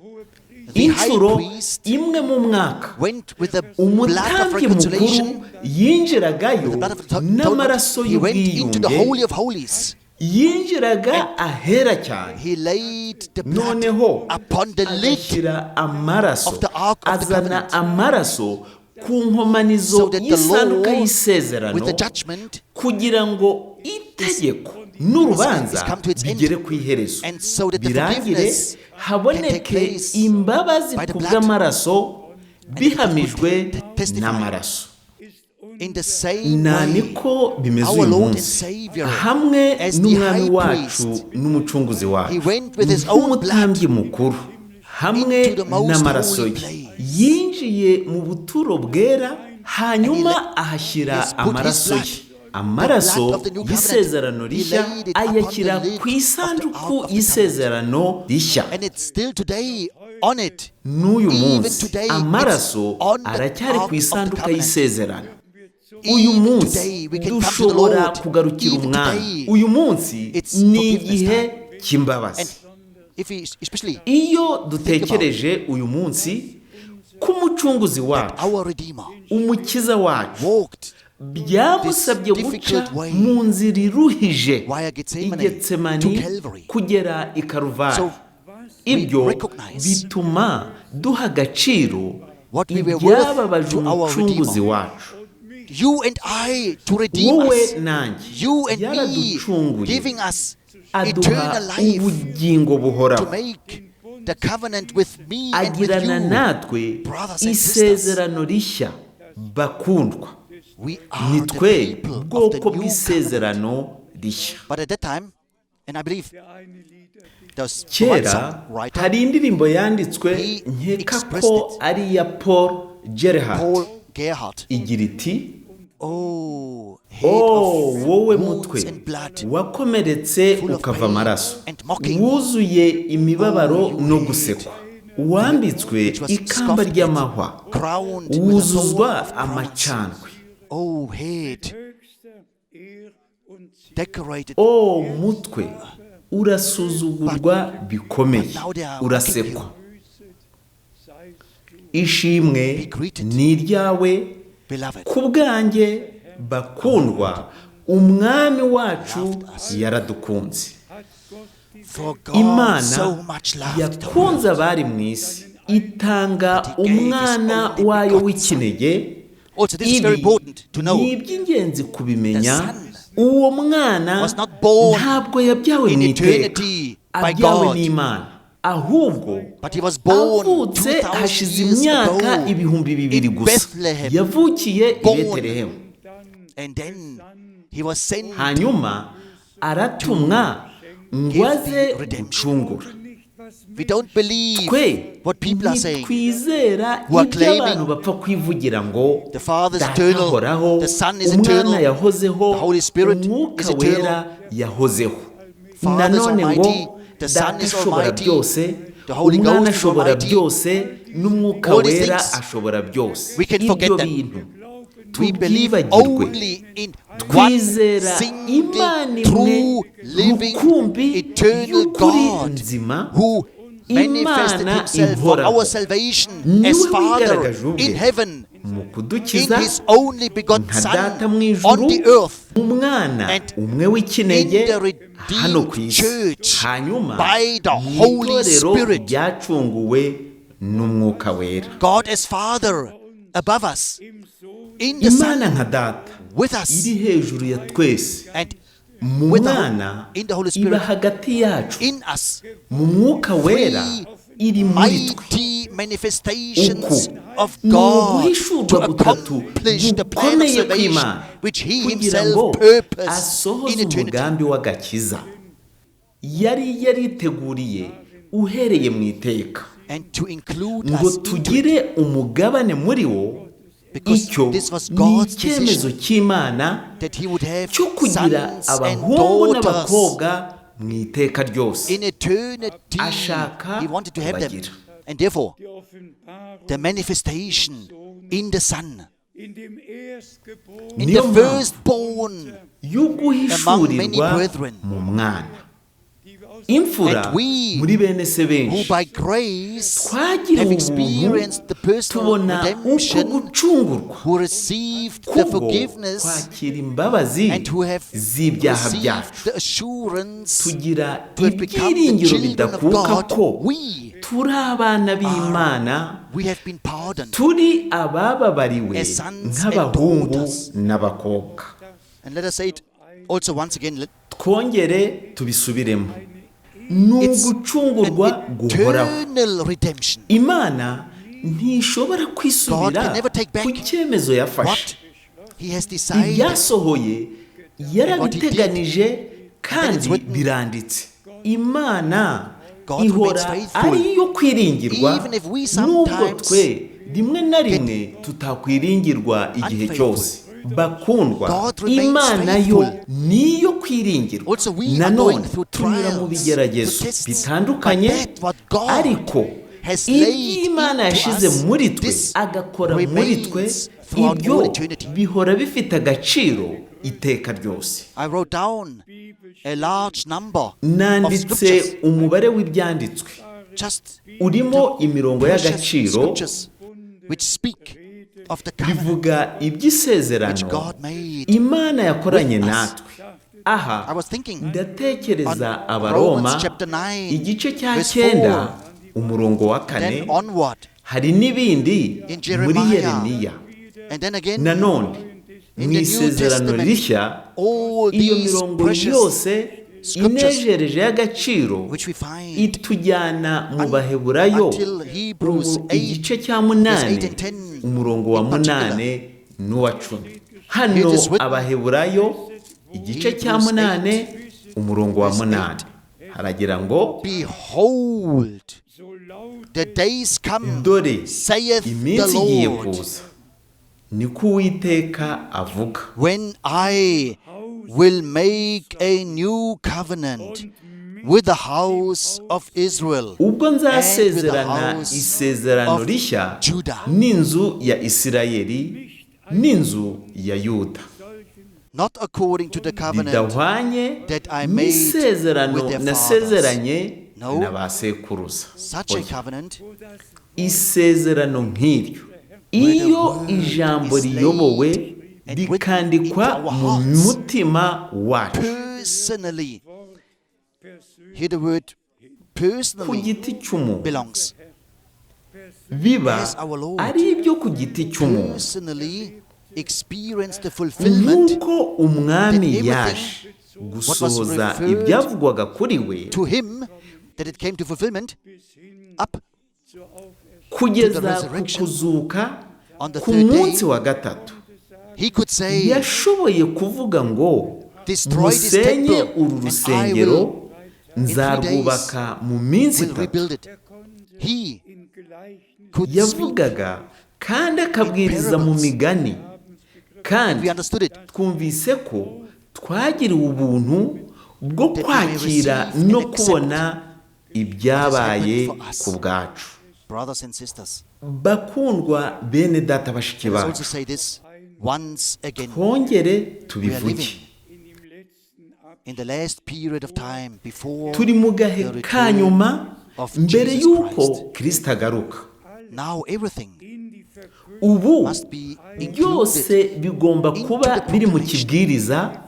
the high Inshuro priest imwe mu mwaka went with the blood of umutambyi mukuru reconciliation, yinjiragayo the blood of atonement. n'amaraso He went into the y'ubwiyunge Holy of Holies. yinjiraga ahera cyane He laid the blood noneho upon the lid agashyira amaraso of the Ark of the azana Covenant. amaraso ku nkomanizo so that the y'isanduka law y'isezerano with the judgment kugira ngo itegeko n'urubanza is come to its end. bigere ku iherezo And so that the birangire forgiveness can take haboneke place imbabazi by the ku blood. bw'amaraso bihamijwe testify. n'amaraso. ist uns In the same Na way, niko bimeze our uyu Lord and munsi Savior, hamwe as the n'umwami high wacu priest, n'umucunguzi he wacu went with his own blood nk'umutambyi mukuru hamwe into the most n'amaraso holy ye place. yinjiye mu buturo bwera hanyuma And he ahashyira has put his amaraso blood, ye amaraso the blood of the new covenant, y'isezerano he rishya laid it upon the ayashyira lid ku of the isanduku Ark of the Covenant. y'isezerano rishya. And it's still today on it. N'uyu Even munsi today, it's amaraso on the aracyari Ark ku of the isanduka Covenant. y'isezerano. Uyu Even munsi today, we can come to the dushobora Lord. kugarukira Even umwami. today, Uyu munsi it's ni forgiveness igihe time. cy'imbabazi. And if we especially Iyo dutekereje uyu munsi ku mucunguzi wacu our Redeemer umukiza wacu walked byamusabye this guca difficult way mu nzira iruhije via Gethsemane i Getsemani to Calvary. kugera i Karuvari. So Ibyo we recognize bituma duha agaciro what we were worth ibyababaje to our umucunguzi Redeemer. wacu. You and I to redeem Wowe us. nanjye You and me yaraducunguye, giving us aduha eternal life ubugingo to buhoraho, make the covenant with me and with agirana you. natwe Brothers and sisters. isezerano rishya. Bakundwa, We are ni the twe people of the bwoko new covenant. bw'isezerano rishya. But at that time, and I believe there's one Kera songwriter, hari indirimbo yanditswe, He nkeka expressed ko it. ari iya Paul Gerhardt, Paul Gerhardt. igira iti: Oh, head "Oh, of wowe wounds mutwe and blood, wakomeretse full of ukava pain amaraso, and mocking. wuzuye imibabaro Oh, you no head, gusekwa, wambitswe which was ikamba scoffed at, ry'amahwa, crowned with a thorn wuzuzwa of crowns. amacandwe. Oh, head, Höchster Ehr und Zier. decorated. O mutwe, urasuzugurwa bikomeye, But now they are urasekwa. Grüßet seist du. Ishimwe Be greeted. ni iryawe Beloved, ku bwanjye. Bakundwa, Umwami wacu yaradukunze. Hat Gott die for God Imana so much loved the yakunze world. abari mu isi, itanga That he gave his umwana only wayo begotten. w'ikinege. Also, this is very Ibi important to know. ni iby'ingenzi kubimenya. The Son Uwo mwana was not born ntabwo yabyawe in mu iteka eternity by abyawe God. n'Imana, ahubwo But he was born avutse 2,000 hashize years imyaka ago 2000 in gusa. Bethlehem. Yavukiye i Born. Betelehemu, And then he was sent hanyuma aratumwa ngo Give aze the redemption. gucungura. Nicht, was We don't believe Twe what people are saying. ntitwizera Who are ibyo claiming abantu bapfa kwivugira ngo the Father is Data eternal, ahoraho, the Son is Umwana eternal, yahozeho, the Holy Spirit Umwuka is eternal. Wera yahozeho, Father is nanone ngo almighty, the Son Data is ashobora almighty, byose, the Holy Umwana Ghost is ashobora almighty. byose, n'Umwuka All these Wera things, ashobora byose. we can forget Ibyo them. bintu We believe tubyibagirwe. only in one Twizera single Imana imwe true living rukumbi eternal y'ukuri God nzima, who manifested Imana himself for ihoraho, our salvation niwe as Father wigaragaje ubwe in heaven, mu in kudukiza his only begotten nka Son Data mu ijuru, on the earth, mu Mwana and umwe w'ikinege in the hano ku redeemed isi, church hanyuma by the mu Holy itorero Spirit. ryacunguwe n'Umwuka Wera. God as Father above us, im Sohn in the Son Imana nka Data with us, iri hejuru ya twese, and mu with the Mwana in the Holy iba Spirit hagati yacu, in us. mu Mwuka Wera Three iri muri twe. mighty manifestations Uku of ni God to uguhishurwa gutatu accomplish the plan of gukomeye salvation kw'Imana which He kugira Himself ngo purposed in asohoze eternity. umugambi w'agakiza yari yariteguriye uhereye mu iteka, And to include ngo us into it, tugire umugabane muri wo. because Icyo this was ni God's icyemezo decision cy'Imana that He would have cyo kugira sons and abahungu daughters n'abakobwa mu iteka ryose. in eternity. Ashaka He wanted to have them. kubagira. And therefore, die Offenbarung the manifestation in the Son, in dem Erstgeborenen in Niyo the mpamvu firstborn among many y'uguhishurirwa brethren, mu Mwana, die wir aus imfura And we muri bene se who benshi, by grace twagiriwe have ubuntu, experienced the personal tubona uko redemption, gucungurwa, who received the kubwo forgiveness kwakira imbabazi and who have z'ibyaha received byacu, the assurance tugira to have become the ibyiringiro children of bidakuka God, ko we turi abana b'Imana, we have been pardoned. turi abababariwe As sons and nk'abahungu daughters. n'abakobwa. And let us say it also once again. Twongere tubisubiremo: ni It's ugucungurwa an guhoraho. eternal redemption. Imana ntishobora God kwisubira can never take back ku cyemezo yafashe. What He has decided, Ibyasohoye yarabiteganije kandi it's written. biranditse. Imana God ihora remains faithful. ari iyo kwiringirwa, Even if we nubwo sometimes twe rimwe na rimwe tutakwiringirwa igihe unfaithful. cyose. Bakundwa, God remains Imana yo faithful. niyo kwiringirwa. Also, we are Nanone going through tunyura mu trials, bigeragezo through tests, bitandukanye, but that what God ariko has laid iby'Imana into yashize us, muri twe, this agakora muri twe, remains throughout ibyo all eternity. bihora bifite agaciro iteka ryose. I wrote down a large number of Nanditse scriptures, umubare w'ibyanditswe just urimo imirongo precious y'agaciro scriptures which speak of the covenant bivuga iby'isezerano which God made Imana yakoranye with us. natwe. Aha I was thinking ndatekereza on Abaroma Romans chapter 9, igice cya verse 9, 4, umurongo wa 4. then onward Hari n'ibindi in muri Jeremiah, Yeremiya, and then again nanone Mu In the New isezerano Testament, rishya, all iyo these mirongo precious yose scriptures inejereje y'agaciro which we find itujyana mu Baheburayo until Hebrews 8, igice cya 8, verse 8 and 10 umurongo wa in particular. 8 n'uwa 10. Hano It is written, Abaheburayo igice cya Hebrews 8, umurongo wa verse 8 haragira ngo: Behold, So lautet the days come, Dore saith the iminsi igiye Lord, kuza, niko Uwiteka avuga, when I will make a new covenant with the house of Israel ubwo and with the nzasezerana house isezerano of rishya Judah, n'inzu ya Isirayeli n'inzu ya Yuda, not according to the covenant ridahwanye that I made n'isezerano with their fathers. nasezeranye No. na ba sekuruza. Such a Oya. covenant Isezerano nk'iryo, where the iyo word ijambo is riyobowe laid and written rikandikwa into our mu hearts mutima wacu personally. Here the word ku personally giti cy'umuntu, belongs. biba As our Lord ari ibyo ku giti cy'umuntu. personally experienced the fulfillment Nk'uko umwami that everything yaje gusohoza referred ibyavugwaga kuri we to him, that it came to fulfillment up kugeza to the ku resurrection kuzuka on the ku third day, munsi wa gatatu, he could say, yashoboye kuvuga ngo: Destroy this Musenye temple, uru and I rusengero, will nzarwubaka mu minsi will 3. rebuild it. He in Gleichnissen could speak. Yavugaga kandi akabwiriza mu parables. migani, kandi We understood it. twumvise ko twagiriwe ubuntu bwo That we may kwakira receive and no accept kubona ibyabaye for us. ku bwacu. Brothers and sisters, Bakundwa bene data, bashiki let's also bacu, say this once again. twongere We are tubivuge: living in dem letzten in the last period of time before turi mu gahe the ka return nyuma of mbere Jesus y'uko Christ. Kirisita agaruka. Now everything in die Verkündigung Ubu must be byose included bigomba into kuba the biri mu proclamation. kibwiriza,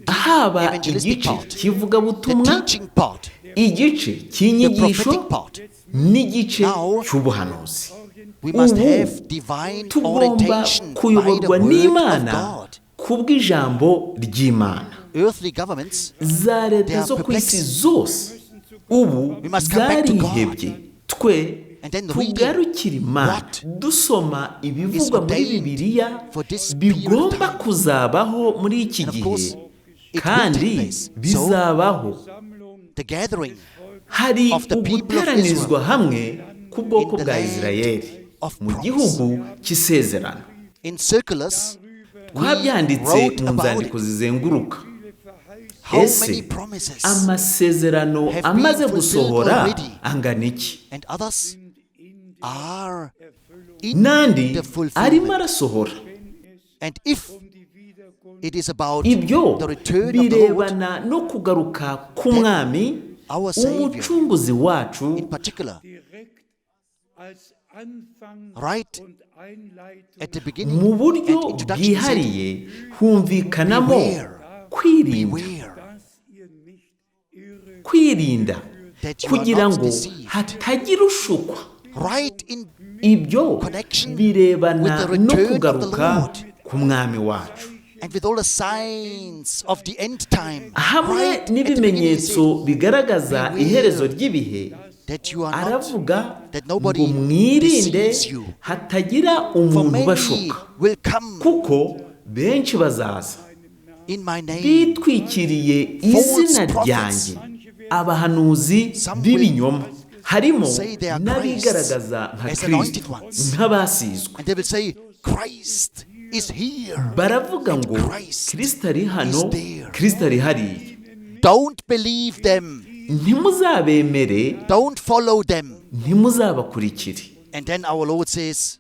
haba Evangelistic igice part, the cy'ivugabutumwa, teaching part, igice the cy'inyigisho prophetic part. n'igice Now, cy'ubuhanuzi. We must Ubu have divine tugomba orientation by the kuyoborwa word of n'Imana God. kubw'ijambo ry'Imana. Earthly governments, Za they leta are zo ku isi perplexed. zose ubu We must come back to God. zarihebye. Twe And then reading tugarukire Imana what dusoma is ibivugwa muri ordained Bibiliya for this period of bigomba time. kuzabaho muri iki And of gihe, course, it will take kandi place. So, bizabaho. the gathering Hari of the people of uguteranizwa Israel hamwe k'ubwoko in the bwa land Isirayeli of mu promise. gihugu cy'isezerano. In circulars, we Twabyanditse wrote mu about nzandiko it. zizenguruka. How Ese many promises amasezerano have been amaze fulfilled gusohora already? angana iki, And others are in n'andi the arimo fulfillment. arasohora? And if it is about Ibyo the return of the Lord, birebana no kugaruka k'umwami our Savior, umucunguzi wacu, in particular, direkt als Anfang right und Einleitung at the beginning mu buryo and introduction, he said, bwihariye humvikanamo Beware, kwirinda, beware dass ihr nicht irre kwirinda that you are kugira not ngo deceived. hatagira ushukwa. Right in Ibyo connection birebana with the no return of the kugaruka Lord. k'umwami wacu and with all the signs of the end time, hamwe right at the beginning, he n'ibimenyetso said bigaragaza Beware iherezo ry'ibihe. that you are not, Aravuga that ngo nobody mwirinde deceives you. hatagira For umuntu many ubashuka, will come kuko benshi bazaza in my name, bitwikiriye False izina prophets. ryanjye, abahanuzi Some will b'ibinyoma, harimo say they are n'abigaragaza nka as anointed Kristo, ones. nk'abasizwe. And they will say, Christ is here. Baravuga And ngo Christ Kristo ari hano, is there. Kristo ari hariya. Don't believe them. Ntimuzabemere, Don't follow them. ntimuzabakurikire. And then our Lord says,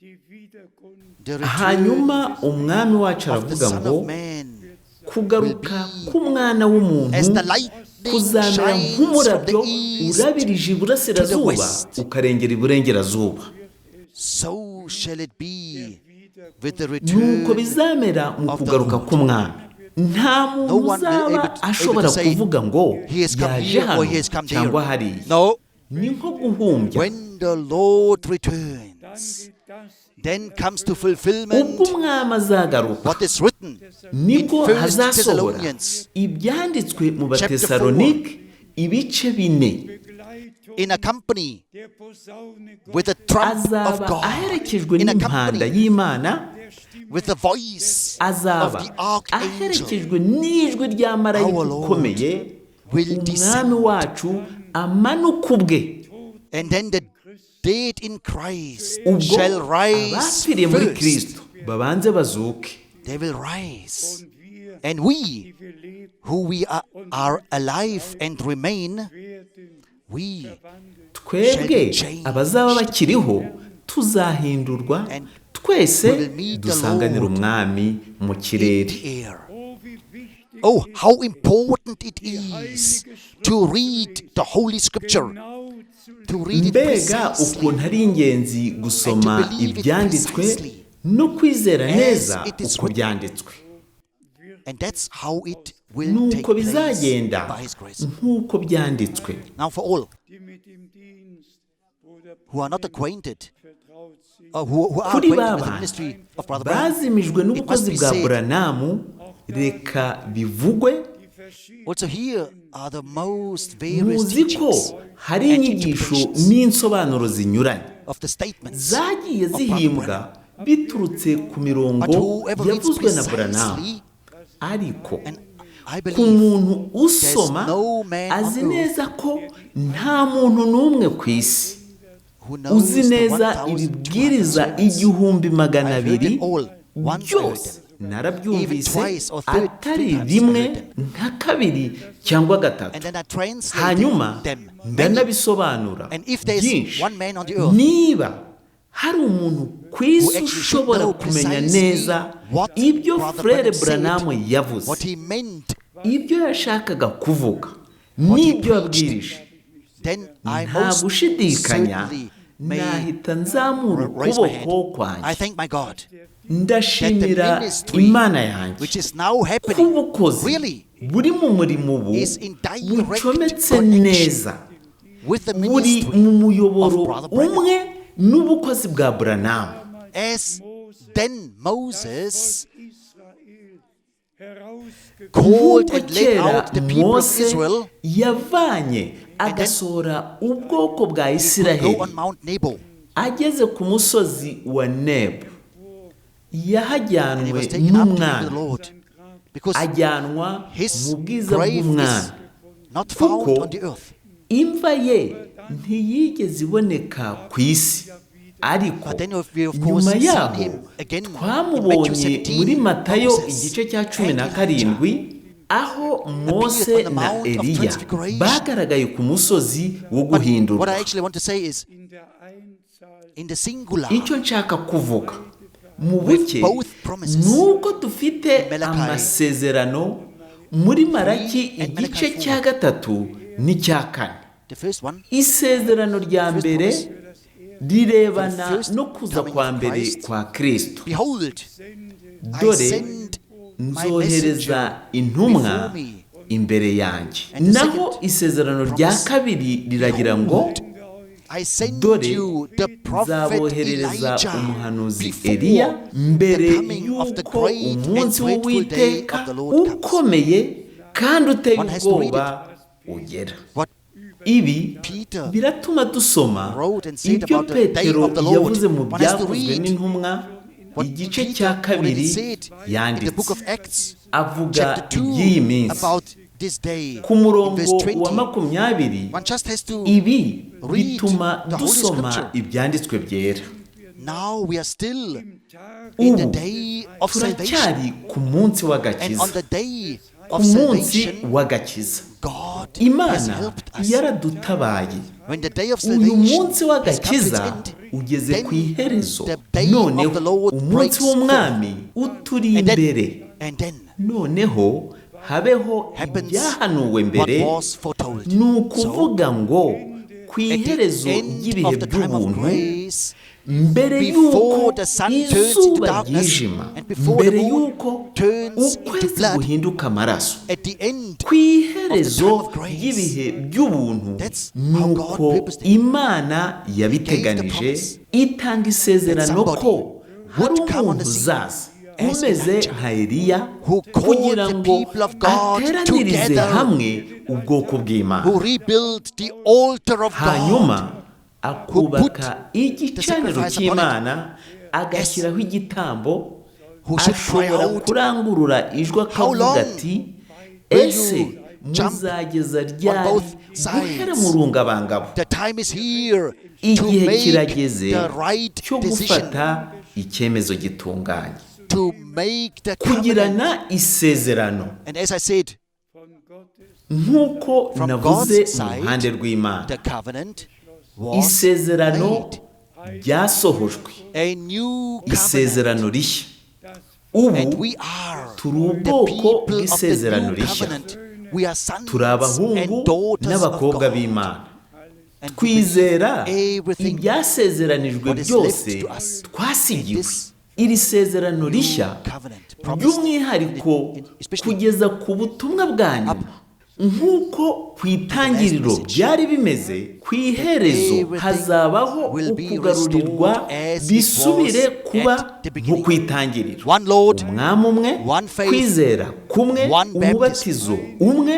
die Wiederkunft the return Hanyuma umwami wacu of the aravuga Son ngo of Man kugaruka k'umwana w'umuntu as the lightning kuzamera shines from the nk'umurabyo east urabirije iburasirazuba west. ukarengera iburengerazuba, so shall it be with the nuko return bizamera mu of the kugaruka Lord. k'umwami. Nta muntu No one will uzaba able to, able ashobora to say, kuvuga ngo he has come yaje here or hano he has come cyangwa there. hariya. No, Ni nko guhumbya. when the Lord returns, Then comes to fulfillment Ubwo umwami azagaruka, what is written nibwo in First hazasohora Thessalonians ibyanditswe mu chapter Batesalonike ibice 4. In a company with the trump of Azaba God, aherekejwe in a n'impanda company y'Imana, with the voice of azaba the archangel, aherekejwe n'ijwi rya marayika Our Lord ukomeye, will umwami descend. wacu amanuka ubwe. And then the dead in Christ Ubwo shall rise abapfiriye muri first. Kristo babanze bazuke. They will rise. And we who we are alive and remain, we Twebwe abazaba bakiriho tuzahindurwa twese, we will meet the dusanganire Lord umwami mu in kirere. the air. Oh, how important it is to read the Holy Scripture, to read it Mbega precisely ukuntu ari ingenzi gusoma And to believe it ibyanditswe precisely no kwizera as neza it is uko written. byanditswe. And that's how it will take Nuko place bizagenda by His grace. nk'uko byanditswe. Now, for all who are not acquainted, or who are Kuri acquainted ba with the bantu ministry of Brother Branham, bazimijwe it must n'ubukozi be bwa said, Buranamu, reka bivugwe, also here are the most various muzi ko teachings hari and inyigisho interpretations n'insobanuro zinyuranye of the statements zagiye of Brother Branham. zihimbwa biturutse ku mirongo But whoever reads yavuzwe na Buranamu. precisely, Ariko and I ku believe muntu usoma there's no man on azi earth neza ko nta muntu n'umwe ku isi who knows uzi the neza 1,200 ibibwiriza sermons. 1200 I've heard them all. Once I heard byose. them. Narabyumvise Even twice or third, atari three times I rimwe, heard them. nka kabiri cyangwa gatatu, And then I translated hanyuma them many. ndanabisobanura And if there's byinshi. one man on the earth Niba hari umuntu ku isi who actually should ushobora know kumenya precisely neza what ibyo Brother Frere Branham said, Buranamu yavuze, what he meant, ibyo yashakaga kuvuga what he n'ibyo preached, yabwirije, then I nta most gushidikanya certainly may nahita nzamura raise my ukuboko hand. kwanjye. I thank my God that the Ndashimira ministry Imana yanjye which is now ko happening ubukozi really buri mu murimo ubu is in direct bucometse connection neza, with the buri ministry mu muyoboro of Brother Branham. umwe n'ubukozi bwa Buranamu. As then Moses called Nk'uko and led kera out the people of Mose Israel, yavanye agasohora ubwoko bwa go Isiraheli, on Mount Nebo. ageze ku musozi wa Nebo, And he yahajyanwe was taken up to be with the n'umwana, Lord, because ajyanwa his mu bwiza grave is bw'umwana, not found kuko on the earth. imva ye ntiyigeze iboneka ku isi. Ariko But then we of course nyuma seen yaho him again in Matthew twamubonye 17, muri Matayo Moses igice cya cumi and na Elijah karindwi, aho Mose appeared on the na Mount of Eliya Transfiguration. bagaragaye ku musozi wo But what I guhindurwa. actually want to say is, in the singular, Icyo nshaka kuvuga mu with buke both promises, ni uko dufite Malachi amasezerano muri Maraki and Malachi igice 4. cya 3 n'icya 4. The first one, Isezerano rya First mbere promise, rirebana the first no kuza coming kwa of mbere Christ. kwa Kristo. Behold, I Dore send my nzohereza messenger intumwa before me. imbere yanjye. And the Naho second isezerano rya promise, kabiri riragira ngo Behold, I send dore you the prophet nzaboherereza Elijah umuhanuzi before Eliya mbere the coming of the y'uko great and umunsi dreadful day w'Uwiteka of the Lord comes. ukomeye kandi uteye One has to read ubwoba ugera. What Ibi Peter biratuma dusoma wrote and said ibyo about the day Petero of the Lord. yavuze mu One has to Byakozwe read n'Intumwa what igice Peter cya already 2 said in the yanditse book of Acts, avuga chapter iby'iyi 2, minsi about this day ku in murongo verse wa 20. 20. One just has to Ibi read bituma the Holy dusoma Scripture. ibyanditswe byera. Now we are still in the Ubu day of salvation. turacyari ku munsi And w'agakiza. on the day Ku of munsi salvation, w'agakiza, God has Imana helped us. yaradutabaye. When the day of Uyu salvation munsi has come to its w'agakiza end, ugeze ku then iherezo. the day of Noneho the Lord umunsi breaks forth. w'umwami uturi And then, imbere. and then Noneho habeho happens ibyahanuwe what mbere, was foretold. ni So ukuvuga ngo Ku At the iherezo end ry'ibihe of the time of by'ubuntu, grace, mbere before y'uko the sun turns into izuba darkness ryijima, and before the mbere moon y'uko turns into ukwezi blood, guhinduka amaraso, at the end ku iherezo of the time of grace. ry'ibihe by'ubuntu, That's how God nuko purposed it. Imana yabiteganije, promise itanga isezerano somebody ko hari would come on umuntu the scene uzaza as umeze Elijah, nka Eliya who called kugira the ngo people of God ateranirize together, hamwe ubwoko bw'Imana, who rebuilt the altar of God, hanyuma akubaka igicaniro sacrifice upon it. cy'Imana, agashyiraho igitambo, Who should cry ashobora out, kurangurura ijwi "How akavuga long ati, will ese you jump muzageza ryari both guhera sides?" mu rungabangabo? The time is here to Igihe make kirageze the right cyo decision, gufata icyemezo gitunganye, to make the covenant. kugirana isezerano. And as I said, Von Gottes Nk'uko from navuze, God's mu side, ruhande rw'Imana, the covenant was isezerano made. ryasohojwe, A new covenant. isezerano rishya. And Ubu we are turi the ubwoko people of the bw'isezerano new rishya, covenant. We are sons turi abahungu and daughters of n'abakobwa God. b'Imana. And we believe Twizera everything ibyasezeranijwe what is byose left to us twasigiwe. this Iri sezerano rishya, covenant promised, by'umwihariko especially kugeza ku butumwa bwa nyuma, nk'uko ku itangiriro message, byari bimeze, ku iherezo everything hazabaho will be ukugarurirwa, restored as it bisubire was kuba at the beginning. nko ku itangiriro. One Lord, Umwami umwe, one faith, kwizera kumwe, one baptism, umubatizo umwe,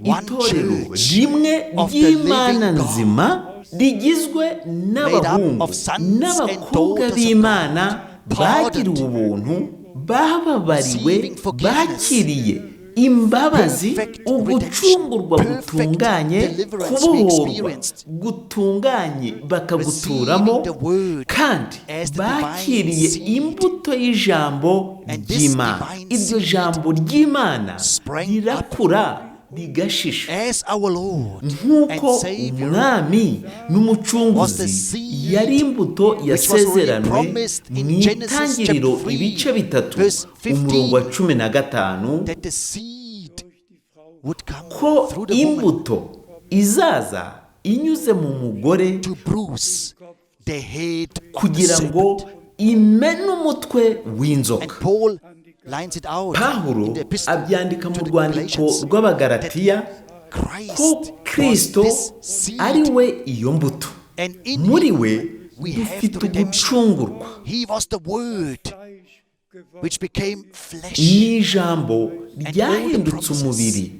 one itorero church rimwe of the ry'Imana living God, nzima, rigizwe n'abahungu of sons and n'abakobwa daughters of b'Imana God, bagiriwe pardoned, ubuntu, bababariwe, receiving forgiveness, bakiriye imbabazi, perfect ugucungurwa redemption, perfect gutunganye, deliverance we kubohorwa experienced, gutunganye bakaguturamo, receiving the word kandi as the divine bakiriye seed. imbuto y'ijambo And this ry'Imana. divine Iryo seed jambo ry'Imana sprang up rirakura, rigashisha, as our Lord and nk'uko Savior Umwami was n'Umucunguzi the seed yari imbuto which was already yasezeranwe promised mu in Genesis itangiriro chapter 3, ibice 3, verse 15, umurongo wa 15, that the seed would come ko through the woman imbuto izaza inyuze mu mugore to bruise the head of the kugira ngo serpent. imene umutwe And w'inzoka. Paul lines it out Pawulo in the epistle abyandika mu to the rwandiko Galatians rw'Abagalatiya that Christ ko was Kristo this seed, ari we iyo mbuto, and in muri him we we have dufite the redemption. ugucungurwa. He was the Word Fleisch geworden. which became flesh, Ni ijambo ryahindutse umubiri,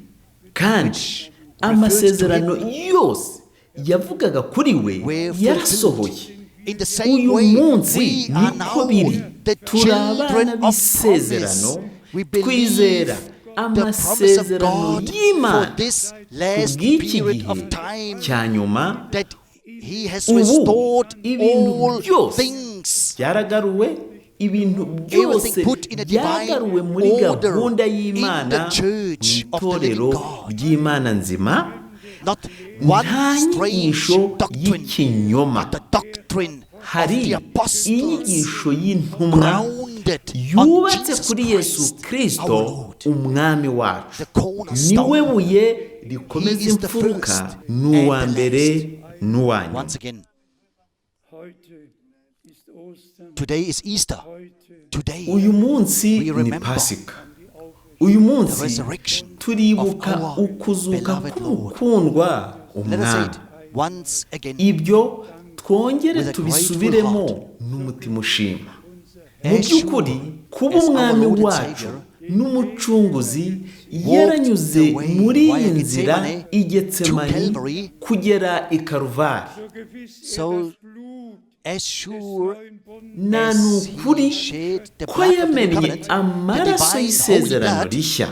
kandi amasezerano yose yavugaga kuri we were yarasohoye. fulfilled. In the same Uyu way, munsi we are niko now biri, the turi children abana of b'isezerano, promise. We believe twizera the promise of amasezerano God for y'Imana this last kubw'iki period gihe of time, cya nyuma. that He has Ubu restored ibintu all byose things. byaragaruwe, ibintu byose Everything put in a divine byagaruwe muri order gahunda in y'Imana, the church mu of the living itorero God. ry'Imana nzima. Not one Nta strange nyigisho doctrine, y'ikinyoma, but the doctrine of hari the apostles inyigisho y'intumwa grounded on yubatse Jesus kuri Yesu Christ, Kristo our Lord, Umwami wacu, the niwe cornerstone. buye rikomeza He is the imfuruka, first n'uwa and the mbere last. n'uwa nyuma. Once again, Heute ist Ostern. today is Easter. Heute Today, Uyu munsi we ni remember Pasika. Uyu the munsi resurrection of turibuka our ukuzuka beloved Lord. k'umukundwa Let us say Umwami. it once again. Ibyo twongere With a grateful tubisubiremo heart. n'umutima ushima. Mu As by'ukuri, sure kuba as our Umwami Lord and wacu Savior n'Umucunguzi walked yaranyuze the way muri via iyi nzira Gethsemane i Getsemani to Calvary, kugera i Karuvari, so gewiss er So das Blut as des sure neuen Bundes na as ni he ukuri shed the ko blood of the new yamennye covenant, the amaraso divine holy y'isezerano blood, rishya,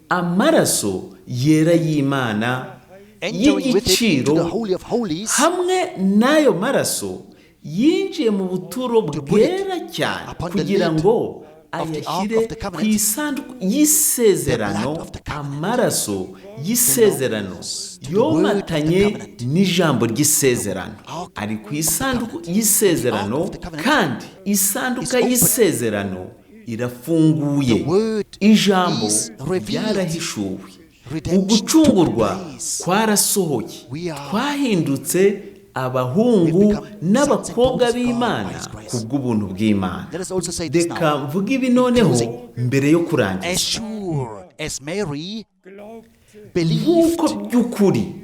amaraso yera y'Imana entering with it into y'igiciro, the Holy of Holies, hamwe n'ayo maraso yinjiye mu buturo put it bwera cyane upon the kugira lid ngo of the Ark ayashyire of the ku Covenant, isanduku y'isezerano, the blood of the covenant amaraso y'isezerano belongs to the word of the yomatanye covenant. n'ijambo ry'isezerano, Ark ari ku of the isanduku covenant. y'isezerano, The Ark of the covenant kandi isanduka is open. y'isezerano irafunguye. The word Ijambo is revealed. ryarahishuwe. Redemption took Ugucungurwa place. kwarasohoye. We are- Twahindutse abahungu We've become sons and n'abakobwa daughters of God b'Imana by His grace. kubw'ubuntu bw'Imana. Let us also say this Reka now. mvuge ibi noneho Closing. mbere yo kurangiza. As sure as Mary Glaubte believed Nk'uko by'ukuri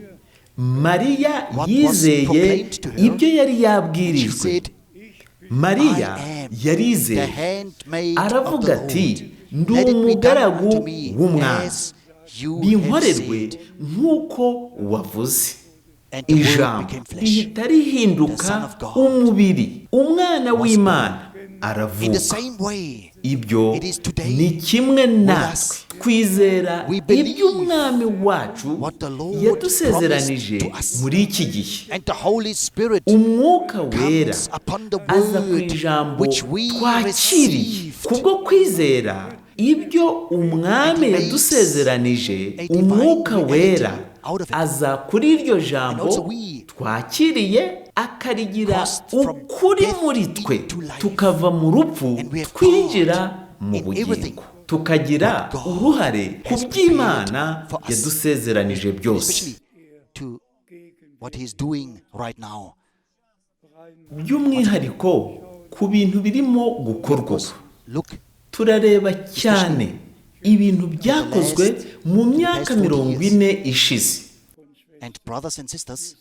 Mariya what was yizeye proclaimed to her, ibyo yari she yabwirijwe, said, Mariya I am the yarizeye handmaid of the aravuga ati, Lord. ndi Let it be done umugaragu unto me w'Umwami, as you have binkorerwe said. nk'uko wavuze. And the word Ijambo became flesh. rihita rihinduka The Son of God umubiri, umwana was w'Imana In the aravuka. same way, Ibyo it is today ni kimwe with natwe us. twizera We believe iby'Umwami wacu what the Lord yadusezeranije promised to us. muri iki gihe. And the Holy Spirit Umwuka Wera comes upon the aza ku word ijambo which we twakiriye received. kubwo kwizera ibyo Umwami And he makes yadusezeranije. a divine Umwuka reality Wera out of it. aza kuri iryo And jambo also we twakiriye akarigira crossed from ukuri death muri twe, into life. tukava mu rupfu And we have twinjira part mu in everything bugingo, tukagira what God uruhare ku has by'Imana prepared for us. yadusezeranije byose, Especially to what He is doing right now. by'umwihariko ku bintu birimo gukorwa ubu. Look Turareba cyane ibintu byakozwe mu myaka 40 ishize. And brothers and sisters,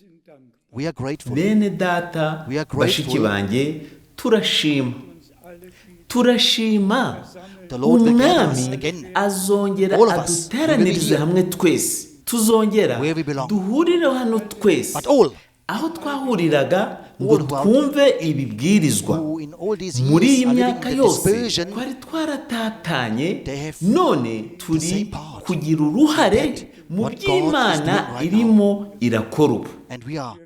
we are grateful. Bene data, We are grateful. bashiki banjye, turashima, turashima. The Lord will gather us Umwami again. azongera All of us will be aduteranirize here. hamwe twese, tuzongera Where we belong. duhurire hano twese But all aho twahuriraga ngo All who are- twumve ibibwirizwa. who in all these Muri years iyi are living myaka in the yose dispersion, twari twaratatanye, they have none turi same part kugira uruhare in that mu what God is by'Imana doing right now. irimo irakora ubu. And we are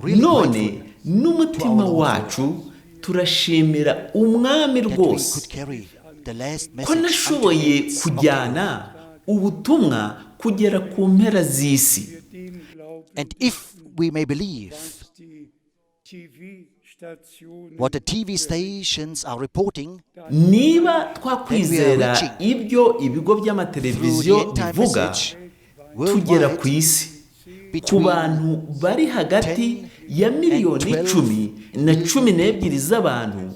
really None grateful n'umutima to our Lord wacu turashimira Umwami that we rwose could carry the last ko message unto the nashoboye ends of the earth. kujyana ubutumwa kugera ku mpera z'isi. Wir dem glauben, And if we may believe was die TV-Stationen what the TV stations are reporting, Niba twakwizera ibyo ibigo through the by'amateleviziyo end time bivuga, message tugera ku worldwide isi ku between bantu bari hagati ya miliyoni 10 and 10 na 12 z'abantu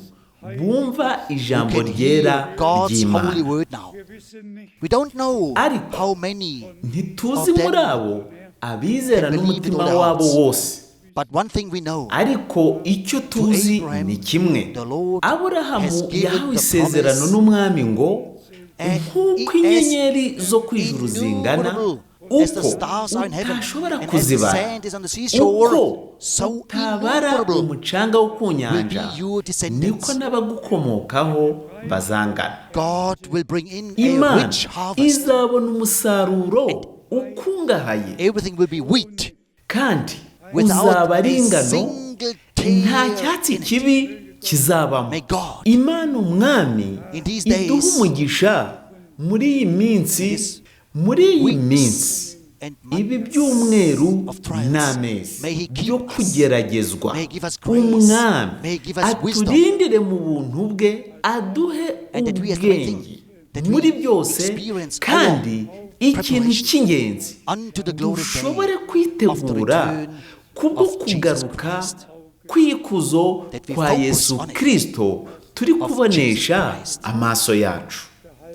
bumva who ijambo can ryera hear God's holy ry'Imana. word now. Wir wissen nicht, We don't know Ariko how many, ntituzi of them muri abo abizera can believe with n'umutima all their wabo hearts. wose. But one thing we know, Ariko icyo tuzi Abraham, ni kimwe: the Lord Aburahamu has given yahawe the isezerano promise, n'Umwami ngo, and nk'uko as inyenyeri zo ku ijuru zingana, innumerable as the uko stars are in heaven, utashobora and as the kuzibara, sand is on the seashore, uko so utabara innumerable umucanga wo ku will be nyanja, your descendants. niko n'abagukomokaho bazangana. God will bring in a Imana rich harvest. izabona umusaruro ukungahaye, Everything will be wheat kandi without uzaba ari a ingano, single nta tear cyatsi in it. kibi kizabamo. May God Imana Umwami in these iduhe days, umugisha muri iyi minsi, these muri iyi weeks minsi, and ibi months byumweru of trials, n'amezi may He keep byo us. kugeragezwa. May He give us grace. Umwami May He give us wisdom. aturindire mu buntu bwe, aduhe And that we as the main ubwenge thing, that we muri byose, experience kandi our ikintu preparation cy'ingenzi unto the glory day dushobore of the kwitegura return kubwo of Jesus kugaruka Christ. kw'ikuzo That we kwa focus Yesu on it. Kristo turi Of Jesus kubonesha Christ. amaso yacu.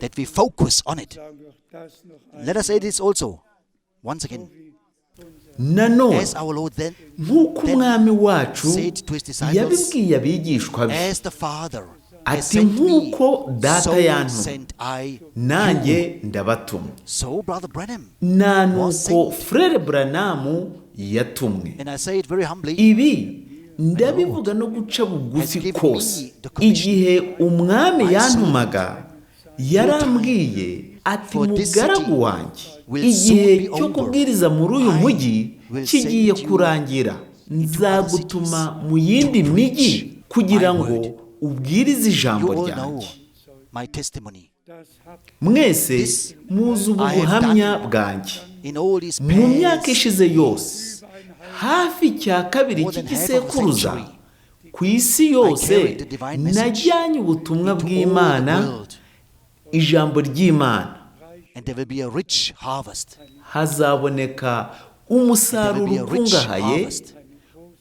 That we focus on it. sagen wir das noch einmal. Let us say this also once again. Nanone As our Lord then nk'uko Umwami wacu said to his disciples, yabibwiye abigishwa be, as the Father has ati, sent me, nk'uko Data so yantumye, sent I nanjye ndabatumye. So Brother Branham Na was nuko sent. Frere Branamu yatumwe. And I say it very humbly, Ibi ndabivuga no guca bugufi has given kose. me the commission. Igihe Umwami My yantumaga, yarambwiye ati, For this mugaragu city wanjye, will igihe soon be cyo over. kubwiriza muri uyu I mujyi will kigiye send you kurangira, into nzagutuma other cities mu yindi to mijyi preach kugira my ngo word. ubwirize You ijambo all know ryanjye. my testimony. Das habt Mwese This muzi ubu I have buhamya done bwanjye. in all these Mu myaka past ishize yose, hafi cya kabiri More than half of a cy'igisekuruza, century, ku isi yose carried the divine message najyanye ubutumwa into all the bw'Imana, world. ijambo ry'Imana. reich And there will be a rich harvest. Hazaboneka There will umusaruro be a rich ukungahaye, harvest.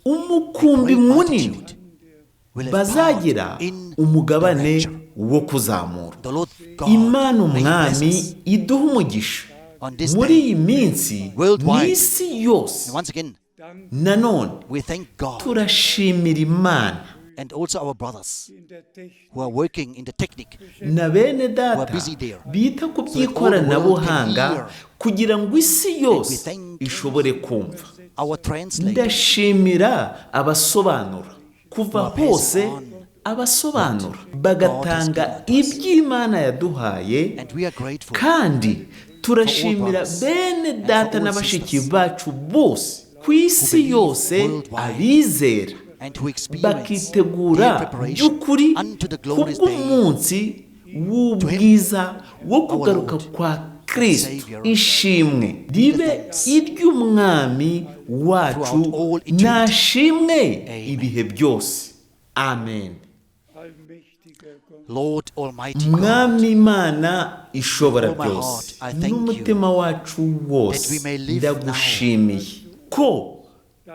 umukumbi Great munini multitude will have bazagira part in the umugabane rapture. wo kuzamura. The Lord God Imana may bless Umwami us iduha umugisha on this muri day. iyi minsi mu Worldwide. isi yose. And once again, Nanone we thank God turashimira Imana and also our brothers In der Technik who are working in the technique na bene who are data busy there, bita ku so that all the world can by'ikoranabuhanga hear. kugira ngo isi And we yose thank ishobore kumva. our translators Ndashimira abasobanura kuva who are passing hose, on abasobanura what God has bagatanga given unto us. iby'Imana yaduhaye. And we are grateful Kandi for all turashimira brothers bene and for data all na bashiki sisters bacu bose ku who isi believe yose, worldwide abizera and who experience their bakitegura preparation by'ukuri unto the glorious day kubw'umunsi to Him, w'ubwiza wo our kugaruka Lord kwa and Kristo. Savior. Ishimwe Be the ribe thanks iry'Umwami wacu, throughout all eternity. nashimwe Amen. ibihe byose. Amen. Allmächtiger Gott, Lord Almighty God, Mwami Imana ishobora with all my byose, heart, I thank you n'umutima wacu that we wose may live now, ndagushimiye ko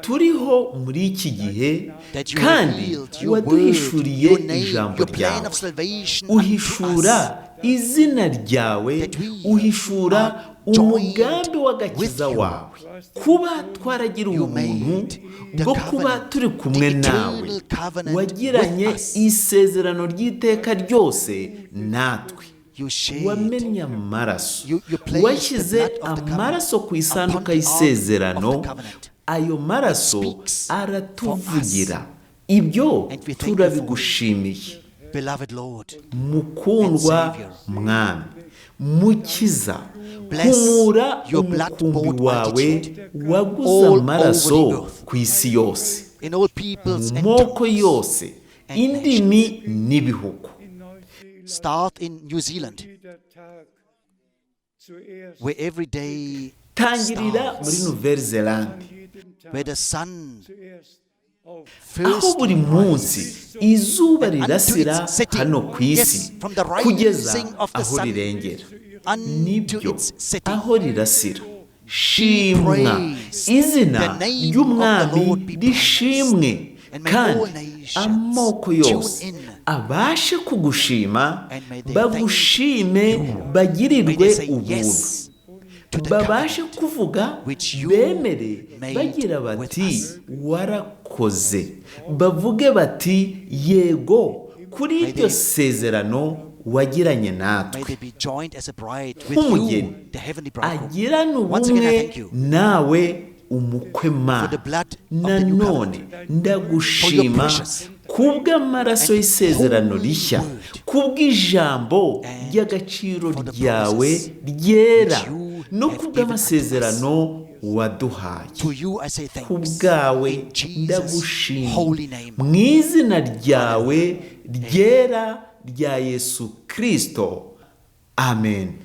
turiho muri iki gihe, that you kandi revealed your word, waduhishuriye your name, ijambo your plan ryawe, of salvation unto us, uhishura izina ryawe, that we uhishura are joined umugambi with w'agakiza you. wawe, kuba twaragira You ubuntu made the bwo kuba covenant, turi kumwe the nawe, eternal covenant with wagiranye us. isezerano ry'iteka ryose natwe. You shed, Wamennye amaraso, you placed the washyize blood of the covenant amaraso ku upon isanduka the ark of y'isezerano. the covenant. Ayo It maraso speaks for us, aratuvugira. Ibyo and we thank you for it. turabigushimiye. Beloved Lord and Mukundwa Savior, Mwami Mukiza, bless humura your blood umukumbi bought wawe multitude waguze all over the amaraso earth, ku isi yose, in all peoples mu and moko tongues yose, and indimi nations. n'ibihugu. In Neuseeland Start in New Zealand, jeder Tag zuerst where every day Tangirira muri starts, Nouvelle Zelande, an jedem where Tag the sun zuerst auf aho first buri munsi rises izuba and unto rirasira its setting. hano ku isi Yes, from the kugeza rising of the aho sun rirengera. unto Nibyo, its setting. aho rirasira. Shimwa Praised. izina The name of the ry'Umwami Lord be praised. rishimwe, And may all kandi nations amoko tune yose in abashe kugushima, and may they thank bagushime, you. May bagirirwe they say ubuntu, yes to the babashe covenant kuvuga, which you bemere made bagira with bati us. warakoze, bavuge bati yego kuri May iryo they sezerano wagiranye may natwe. they be joined as a bride with you, Nk'umugeni the heavenly bridegroom. agirane Once again, I ubumwe thank you nawe, umukwe for Mana. the blood of the new Nanone covenant, for your ndagushima precious kubw'amaraso and y'isezerano holy rishya, word, kubw'ijambo and ry'agaciro for the ryawe promises ryera, which you no have given unto us. kubw'amasezerano waduhaye. To you I say Ku thanks bwawe in Jesus' ndagushima holy name. mu izina ryawe Hallelujah. Amen. ryera rya Yesu Kristo. Amen.